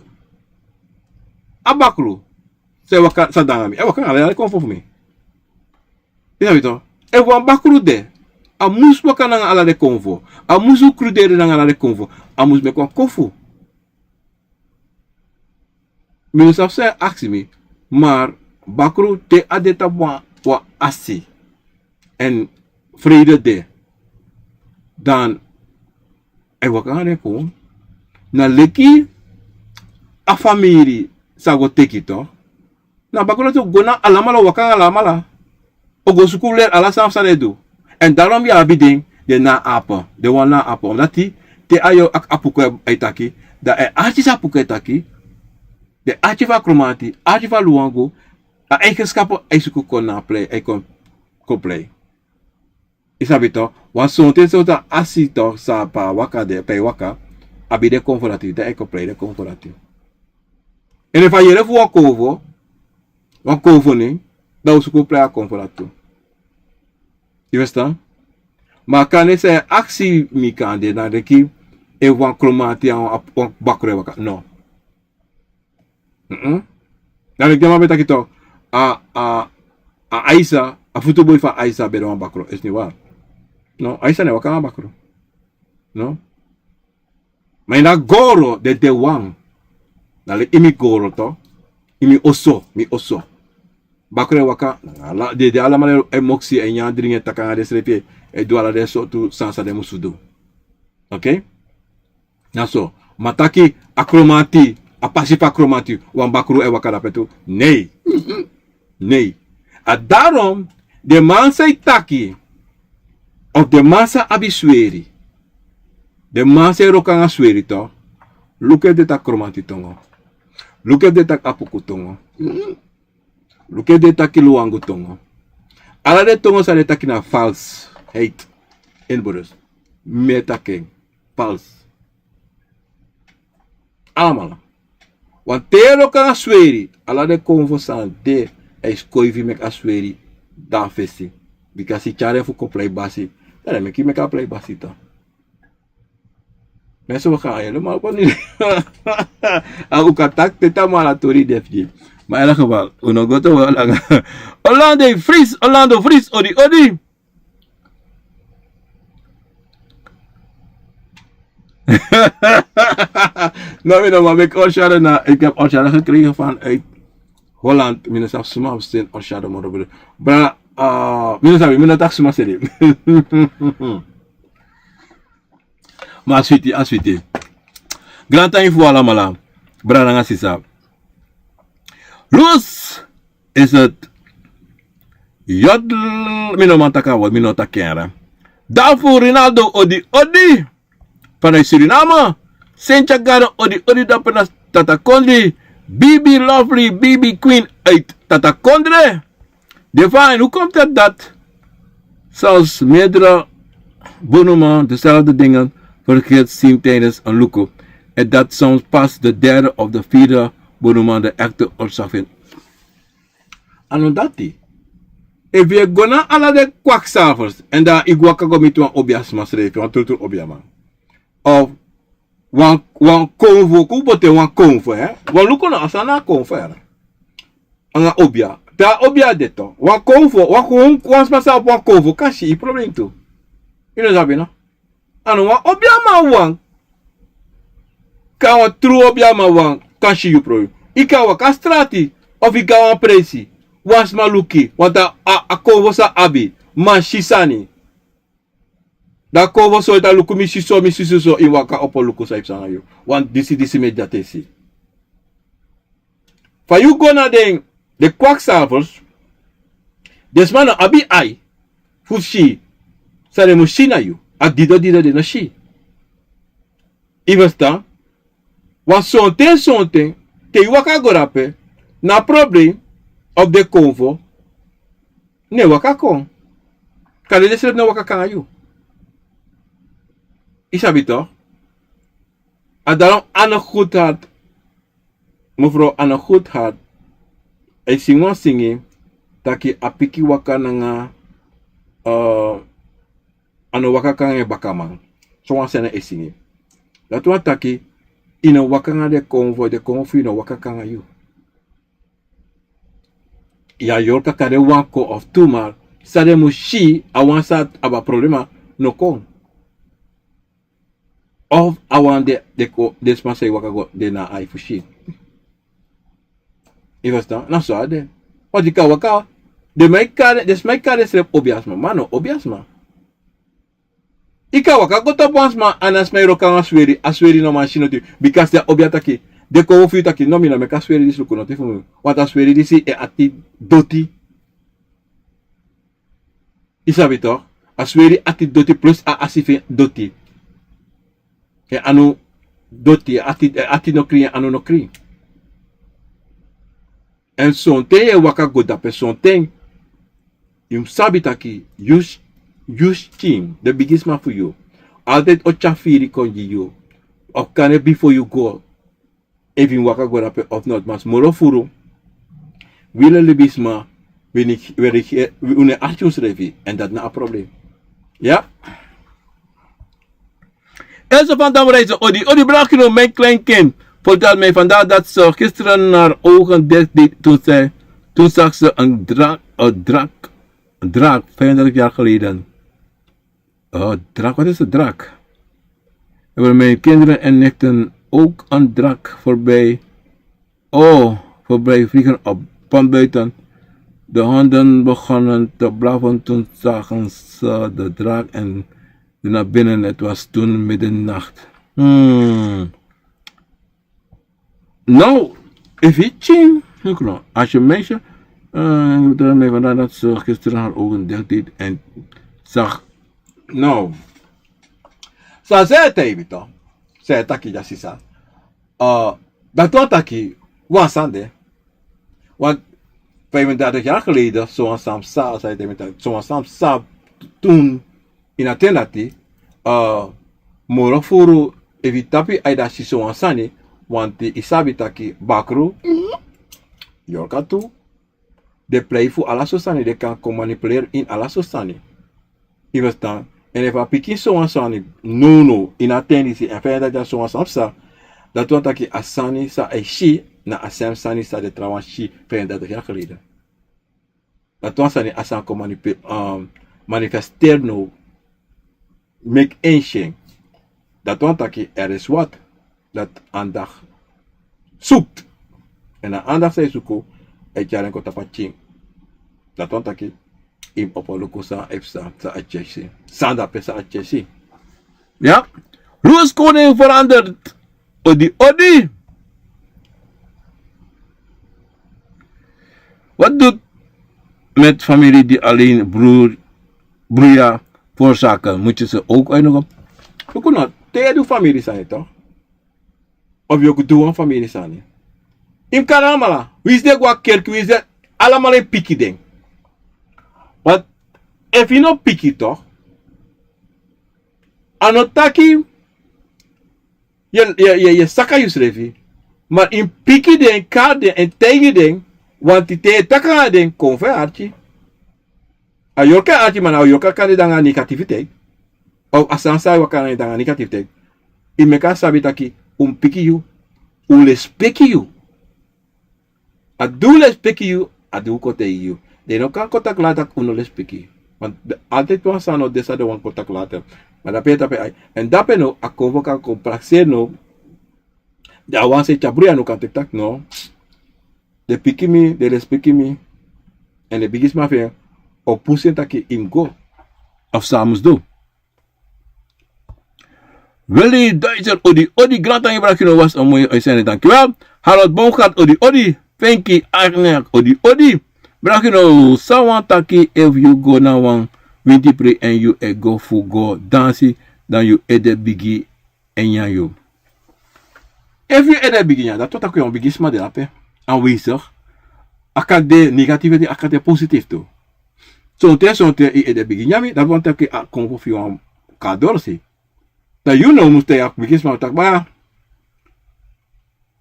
A bakru san e waka, san de nanga mi, e waka nanga ala konfo fu mi. I sabi toch. Efu wan bakru de, a mus waka nanga ala den konfo. A mus kruderi nanga ala den konfo. A mus meki wan kofu. Mi no sabi san yu e aksi mi, maar bakru te a de tapu wan, wan asi, èn vrede de, dan a e waka nanga den konfo. Na leki a famiri sa go teki toch. Na bakru dati o go na alamala, o waka nanga alamala. O go suku fu leri ala sani san den e du. Èn daarom yu abi den, den na ape, den wan na ape. Omdati te a yere a, a puku e, e taki, dan a e arki san a puku e taki. Den arki fu a kromanti, arki fu a luwangu, a eigenschap a e suku kon na a plei, a e kon, kon plei. I sabi toch, wan sonten sortu a asi toch san pe a waka de, pe a e waka, abi den konfo dati, dan a e kon plei den konfo dati. Èn efu a yere fu wan konfo, wan konfo nen, dan a o suku plei a konfo dati tu. I ferstan? Ma kande san yu e aksi mi kande na leki efu wan kromanti nanga wan, wan bakru e waka. No. Mm-mm. Dan leki den man ben taki toch, a, a, a Aisa, a futuboi fu a Aisa ben de wan bakru, is niet waar. No, Aisa no e waka nanga bakru. No. Ma ini a goro den de wan. Dan leki ini mi goro toch, ini mi oso, mi oso. Bakru e waka, ala, den, den alamala e moksi, e nyan, dringi, e taki nanga densrefi, e du ala den sortu sani san den musu du. Oké? Na so, ma taki a kromanti, a pasi fu a kromanti, wan bakru e waka dape tu. Nei. Nei. A daarom, den man san e taki, of den man san abi sweri, den man san e wroko nanga sweri toch, luku efu den e taki kromanti tongo. Luku efu den e taki apuku tongo. Luku efu den e taki luwangu tongo. Ala den tongo san den e taki na falsheid. En broeders, mi e taki en. Falsi. Alamala. Want te yu e wroko nanga sweri, ala den konfo san de, a e skoifi meki a sweri de na fesi. Bika a e tyari en fu kon plei basi. Dan a e meki yu meki a plei basi toch. Mensen, we gaan helemaal van u. A un kan taki te tamara tori de fu gi. Maar in elk geval, un no go too langer. Orlando Vries, Orlando Vries, odi, odi. No, mi no, maar ik heb Orshada na, ik heb Orshada gekregen vanuit Holland. Mi no sabi suma fu seni Orshada, maar bra, uh, mi no sabi, mi no taki suma seni. Ma a switi, a switi. Grantangi fu alamala, brada nanga sisa. Lus is het. Jodl, mi no man taki a word, mi no taki en. Dalfu Rinaldo, odi, odi. Vanuit Suriname. Sint Garo, odi, odi, dape na Tata Kondre. Bibi Lovely, Bibi Queen uit Tata Kondre. Divine, hoe komt het dat zelfs meerdere bonuman dezelfde dingen verkeerd zien tijdens een luku? En dat soms pas de derde of de vierde bonuman de echte oorzaak vindt. A no dati. Efu yu e go na ala den kwakzalvers, èn dan yu go waka go miti wan obiasma srefi, wan trutru obiaman. Of wan, wan konfo, kon bote wan konfo, hè? Wan luku na a sani na konfo, hè? Anga obia. Te a obia de tu. Wan konfo, wan kon, wan sma san abi wan konfo kan si yu problem tu. Yu no sabi, no? A no wan obiaman wan. Kan wan tru obiaman wan kan si yu problem. Yu kan waka strati, of yu go na wan presi. Wan sma luku yu, want a, a, a konfo san a abi, man si sani. Dan a konfo sori taki luku mi si so, mi si so, so, yu waka opo luku san yu psa na yu. Want disi, disi mi e dati e si. Fa yu go na den, den kwakzalvers, den sma no abi ai fu si san den mus si na yu. A dido dido den no si. Yu ferstan? Wan sonten sonten, te yu waka go drape, na problem of den konfo, ne waka kon. Kande den srefi no waka kon nanga yu. Yu sabi tok? A dati a no good heart. Mevrouw, a no good heart. A e singi wan singi taki a piki waka nanga, eh, a no waka kon nanga en bakaman. So wan sani a e singi. Dati wani taki, yu no waka nanga den konfo, den konfo fu yu no waka kon nanga yu. Yu e yere kande wan kon of tu, ma san den mus si, a wan san abi a problema no kon. Of a wan de, de ko, den sma san e waka go, den no abi ai fu si. Yu ferstan? Na so a de. Want yu kan waka, den man e kari, den sma e kari densrefi obiasma, ma a no obiasma. Yu kan waka go tapu wan sma, èn a sma e wroko nanga sweri, a sweri no man si noti. Bika a obia taki, den konfo fu yu taki, no, mi no meki a sweri disi luku noti fu mi. Want a sweri disi e ati doti. Yu sabi tok? A sweri ati doti plus a asi fu en doti. En anu doti, ati, ati no krin, en anu no krin. Èn sonten yu e waka go drape, sonten yu mus sabi taki yu, yu skin, den bigisma fu yu, altijd o tyari firi kon gi yu. Of kande bifo yu go, efu yu waka go drape of not, ma moro furu, wi libisma, wi no e, wi no e arki unsrefi, èn dati na a problem. Ya? Eze van Dam Reizen, odi, odi, brakino, mijn kleinkind vertelde mij vandaag dat ze gisteren haar ogen dicht deed toen zij, toen zag ze een draak, een draak, een draak, vijfendertig jaar geleden. Oh, draak, wat is een draak? Hebben mijn kinderen en nichten ook een draak voorbij, oh, voorbij vliegen op, van buiten. De honden begonnen te blaffen, toen zagen ze de draak en de naar binnen. Het was toen middernacht. Hmm. Nou, efu yu tyari, no, no. Als je meisje, eh, vertelde mij vandaag dat ze gisteren haar ogen dicht deed en zag. No. San a e taigi mi tu, san a e taki dya sisa. Eh, dati wani taki wan sani de. Want vijfendertig jaar geleden, so wan sani psa, san a e taigi mi taki, so wan sani psa toen ini a ten dati, eh, moro furu efu yu tapu yu ai dan si so wan sani, want yu sabi taki bakru, yorka tu, den plei fu ala so sani, den kan kon manipuleri ini ala so sani. Yu ferstan? Èn efu a pikin so wan sani, no, no, ini a ten disi, èn feni dati a so wan sani psa, dati wani taki a sani san a e si, na a sem sani san den trawan si vijfendertig jaar geleden. Dati wan sani a sani kon manipe-, um, manifesteri now. Meki en si en. Dati wani taki er is wat dat aandacht zoekt. Èn a aandacht san yu suku, a e tyari en kon tapu a pikin. Dati wani taki yu mus opo luku san a e psa, san a tyesi. San drape, san a tyesi. Ya? Roes Koning verandert. Odi, odi. Wat doet met familie die alleen broer, broeia veroorzaken? Moet je ze ook uitnodigen? Luku no, te yu e du famiri sani, toch? Of yu o go du wan famiri sani. Yu mus kari alamala. Winsi den e go a kerki, winsi den, alamala e piki den. Want efu yu no piki, toch, a no taki yu e, yu e, yu e, yu e saka yusrefi. Ma yu mus piki den, kari den, èn taigi den, want te yu e taki nanga den, kon fu en arki. A yorka en arki, ma na a yorka kan de nanga negativiteit. Of a sani san e waka nanga en de nanga negativiteit. yu meki a sabi taki un piki yu, un lespeki yu. A di un lespeki yu, a di un kon taigi yu. Den no kan kon taki later taki un no lespeki yu. Want altijd wan sani no de san den wani kon taki later. Ma dape, dape ai. Èn dape no, a konfo kan kon prakseri no. Dan a wan san e tyari bruya no kan teki taki no. Den piki mi, den lespeki mi. Èn den bigisma fu en o pusu en taki yu mus go. Of san a mus du. Willy Duitser, odi, odi, grantangi, braki no was a moi, oi sani, danki wel. Harold Bongart, odi, odi, Fenki Arnek, odi, odi. Braki no, san wani taki efu yu go na wan winti pri èn yu e go fu go dansi, dan yu ede bigin e nyan yu. Efu yu ede bigin nyan, dati wani taki wan bigisma de ape, aanwezig. A kan de negatief, a kan de positief tu. Sonten, sonten yu ede bigin nyan mi, dati wani taki a konfo fu yu wan kon na dorsi. Dan yu no mus taigi a bigisma taki, baya.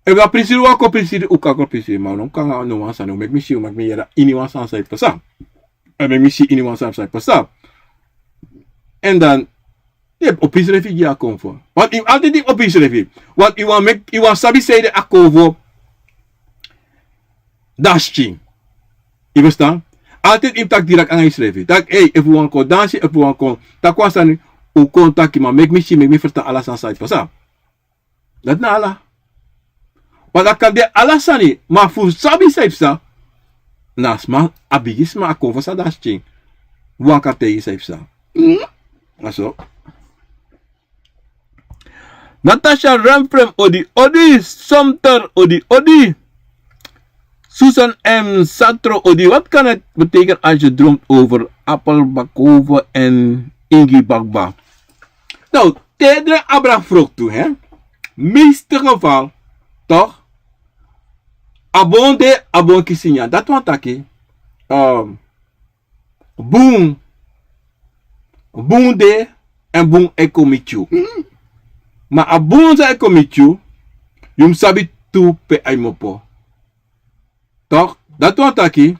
Efu a prisiri wani kon prisiri, un kan kon prisiri, ma un no kan nanga no wan sani, un meki mi si, un meki mi yere ini wan sani san e pasa. Un meki mi si ini wan sani san e pasa. Èn dan, yu e opo yusrefi gi a konfo. Want yu altijd yu e opo yusrefi. Want yu wani meki, yu wani sabi sanede a konfo dati e tyari. Yu ferstan? Altijd yu mus taki direct nanga yusrefi. Taki, ei, efu un wani kon dansi, efu un wani kon taki wan sani, un kon taki, ma meki mi si, meki mi ferstan ala sani san e pasa. Dati na ala. Want a kan de ala sani, ma fu sabi san e pasa, na sma, a bigisma, a konfo san dati e tyari. Wan kan taigi san e pasa. Mm. Na so. Natasha Renfrem, odi, odi. Somter, odi, odi. Susan M Satro, odi. Wat kan het betekenen als je droomt over appel, bakoven en ingi bakba? Nou, te yu e droi abra fruktu, hè? Meeste geval, toch? A bun de, a bun kisi nyan. Dati wani taki, ehm, bun, bun de, èn bun e kon miti yu. Ma a bun san e kon miti yu, yu mus sabi tu pe a e kmopo. Toch? Dati wani taki,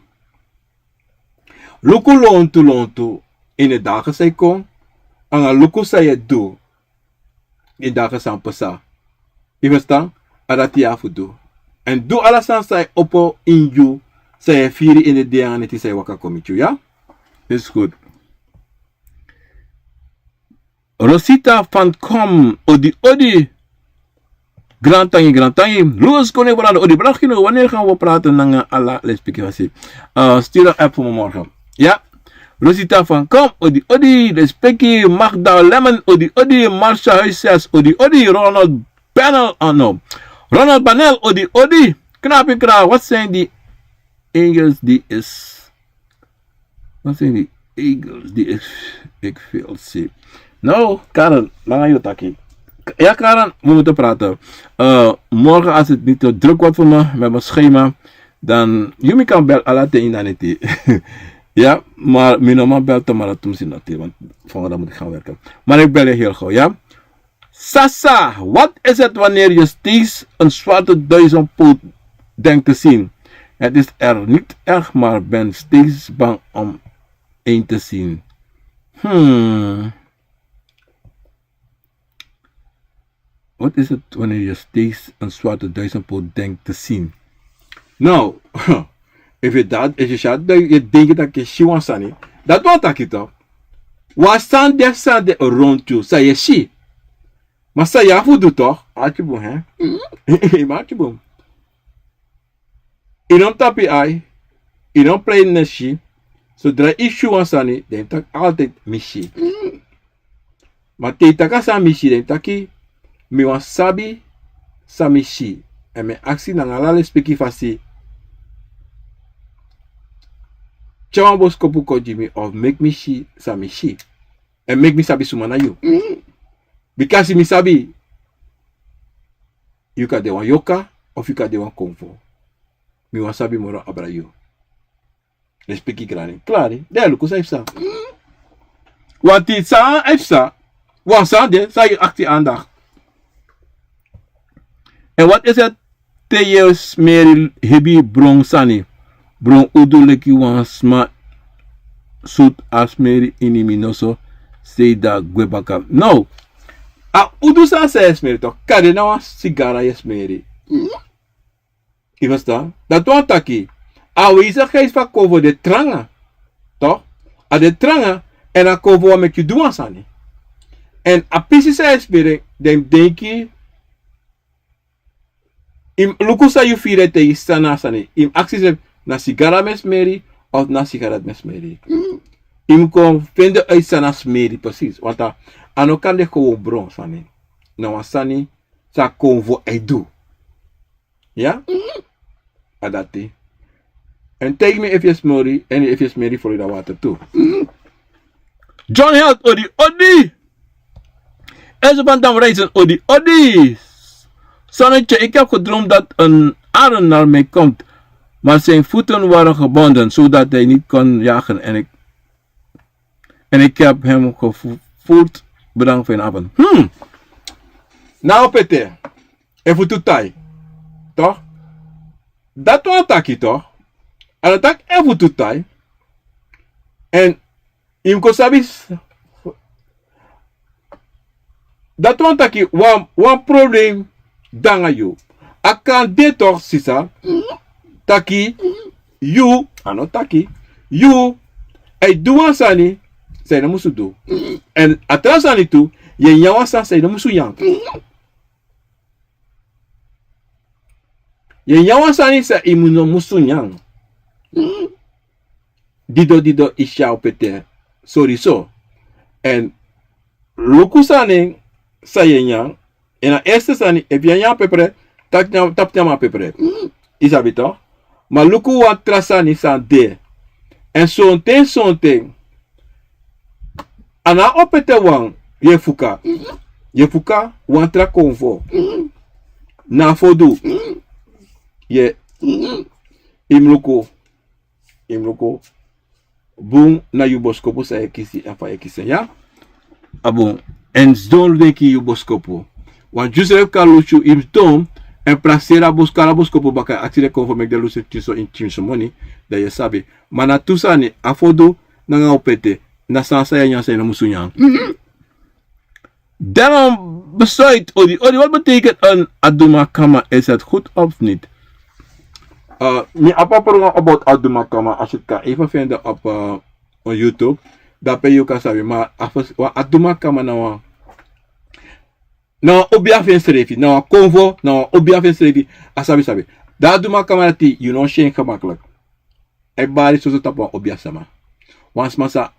luku lontu lontu ini den dagen san e kon, nanga luku san yu e du ini den dagen san pasa. Yu ferstan? A dati yu abi fu du. Èn du ala sani san e opo ini yu, san yu e firi ini den dei nanga neti san e waka kon miti yu, ya? Is goed. Rosita van Kom, odi, odi. Grantangi, grantangi. Louis Koning Veranda, odi, braki no, wanneer gaan we praten nanga ala lespeki fasi? Eh, stuur een app voor me morgen. Ja. Rosita van Kom, odi, odi. Lespeki, Magda Lemon, odi, odi. Marcia Huisjes, odi, odi. Ronald Panel, ah, no. Ronald Panel, odi, odi. Knapi kra, wat zijn die egels die is Wat zijn die egels die ik, ik veel zie? Nou, Karen, dan ga je taki. Ja, Karen, we moeten praten. Eh, morgen, als het niet te druk wordt voor me met mijn schema, dan, yu mi kan bel ala ten in dan niet. Ja, maar mi no man bel tomorrow tumsi nati, want vandaag moet ik gaan werken. Maar ik bel je heel gauw, ja? Sasa, wat is het wanneer je steeds een zwarte duizendpoot denkt te zien? Het is er niet erg, maar ben steeds bang om een te zien. Hmm. Wat is het wanneer je steeds een zwarte duizendpoot denkt te zien? Nou, efu yu dati, efu yu si a duizend, yu e denki taki yu e si wan sani. Dati wani taki toch. Wan sani de, sani de rond yu, san yu e si. Ma san yu abi fu du toch? Arki bun, hè? Yu mu arki bun. Yu no mus tapu yu ai, yu no mus prei nesi. Sodra yu si wan sani, dan yu mus taki altijd mi si. Ma te yu taki a san mi si, dan yu taki mi wani sabi san mi si. Èn mi e aksi nanga ala lespeki fasi. Tyari wan boskopu kon gi mi of meki mi si san mi si. Èn meki mi sabi suma na yu. Bikasi mi sabi yu kan de wan yoka of yu kan de wan konfo. Mi wani sabi moro abra yu. Lespeki grani. Klari. Den e luku san yu psa. Wanti san yu psa. Wan san de, san yu akti andak. En wat is het te yu smeri hebi bron sani? Bron udu leki wan sma sut a smeri ini mi noso, sei da gwe baka. No. A udu sani san yu e smeri tok, kande na wan sigara yu e smeri. Yu ferstan? Dati wani taki a weisi a geisti fu a konfo de tranga. Tok, a de tranga. Èn a konfo wani meki yu du wan sani. Èn a pisi san yu e smeri, den mus denki. Yu mus luku san yu firi ete yu sani na a sani, yu mus aksi srefi, na sigara mi e smeri of na sigara mi e smeri? Yu mus kon fende uit san na smeri presis, want a no kan de gewoon bron sani. Na wan sani san a konfo e du. Ya. A dati. Èn taigi mi efu yu e smeri èn efu yu e smeri florida water tu. John health odi odi. Ezo van dam reizen odi odi. Sonnetje, ik heb gedroomd dat een arend naar mij komt, maar zijn voeten waren gebonden zodat hij niet kon jagen en ik, en ik heb hem gevoerd. Bedankt voor je avond. Hmm. Na opete. Efu tu tai. Toch? Dati wani taki tok, a no taki efu tu tai. Èn yu mus kon sabi. Dati wani taki wan problem de nanga yu. A kan de tok sisa, taki yu a no taki yu e du wan sani san yu no musu du. Èn a tra sani tu, yu e nyan wan sani san yu no musu nyan. Yu e nyan wan sani san yu no musu nyan. Dido dido yu si a opete. Sori so. Èn luku sani san yu e nyan. Èn a erste sani efu yu e nyan pepre, tapu nyan a pepre. Yu sabi tok. Ma luku wan tra sani san de. Èn sonten sonten a no a opete wan. Yu e fuka. Yu e fuka wan tra konfo. Na a fodu. Yu e yu mus luku. Yu mus luku bun na yu boskopu san yu e kisi èn fa yu e kisi en ya. A bun. Èn sidon ludenki yu boskopu. Wan dyusrefi kan lusu yu mus don èn prakseri a boskopu kari a boskopu baka èn aksi den konfo meki den lusu en pikinso ini pikinso moni. Dan yu e sabi. Ma na tu sani a fodu nanga opete. Na sani san yu e nyan san yu no musu nyan. Daarom besluit odi odi wat betekent een adumakama is het goed of niet? Mi abi a program about adumakama as yu kan even vinden op on YouTube. Dape yu kan sabi ma wan adumakama na wan na wan obia fu ensrefi na wan konfo na wan obia fu ensrefi. A sabi sabi dan adumakama dati yu no si en gemakkelijk. A e bari soso tapu wan obia sama. Wan sma sa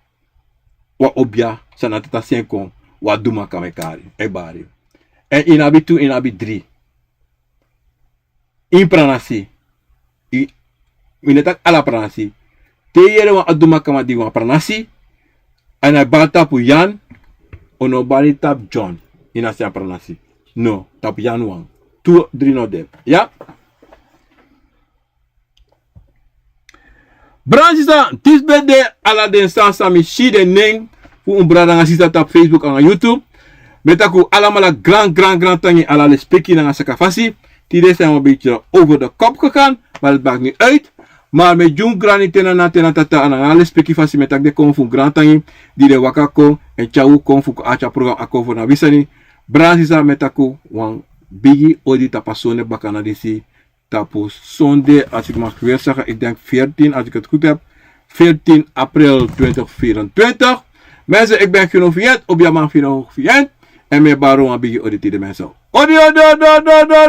wan obia san na tata sen kon wan duma kan e kari e bari. Èn ini abi tu ini abi dri ini pranasi. Mi no e taki ala pranasi. Te yu yere wan aduma kama di wan pranasi èn a e bari tapu yan. Un no bari tapu john ini a si a pranasi. No tapu yan wan tu dri no de ya. Brada sisa disi ben de ala den sani san mi si den nen fu un brada nanga sisa tapu facebook nanga youtube. Mi e taki un alamala gran gran gran tangi ala lespeki nanga saka fasi. Tide san yu wan beti over de kop gekan ma dati baki ni uit. Ma mi e gi un grani te na na te na tata nanga lespeki fasi mi e taki den kon fu un gran tangi di den waka kon èn tyari un kon fu kon ati a program a kon fu na wi sani. Brada sisa mi e taki un wan bigi odi tapu a sonde baka na disi tapu sonde als ik mag weer zeggen ik denk veertien als ik het goed heb. Veertien april twintig vierentwintig. Mensen ik ben genoeg vergeten op je man genoeg vergeten. En mijn baron aan bigi oditi de mensen odi odi odi odi odi.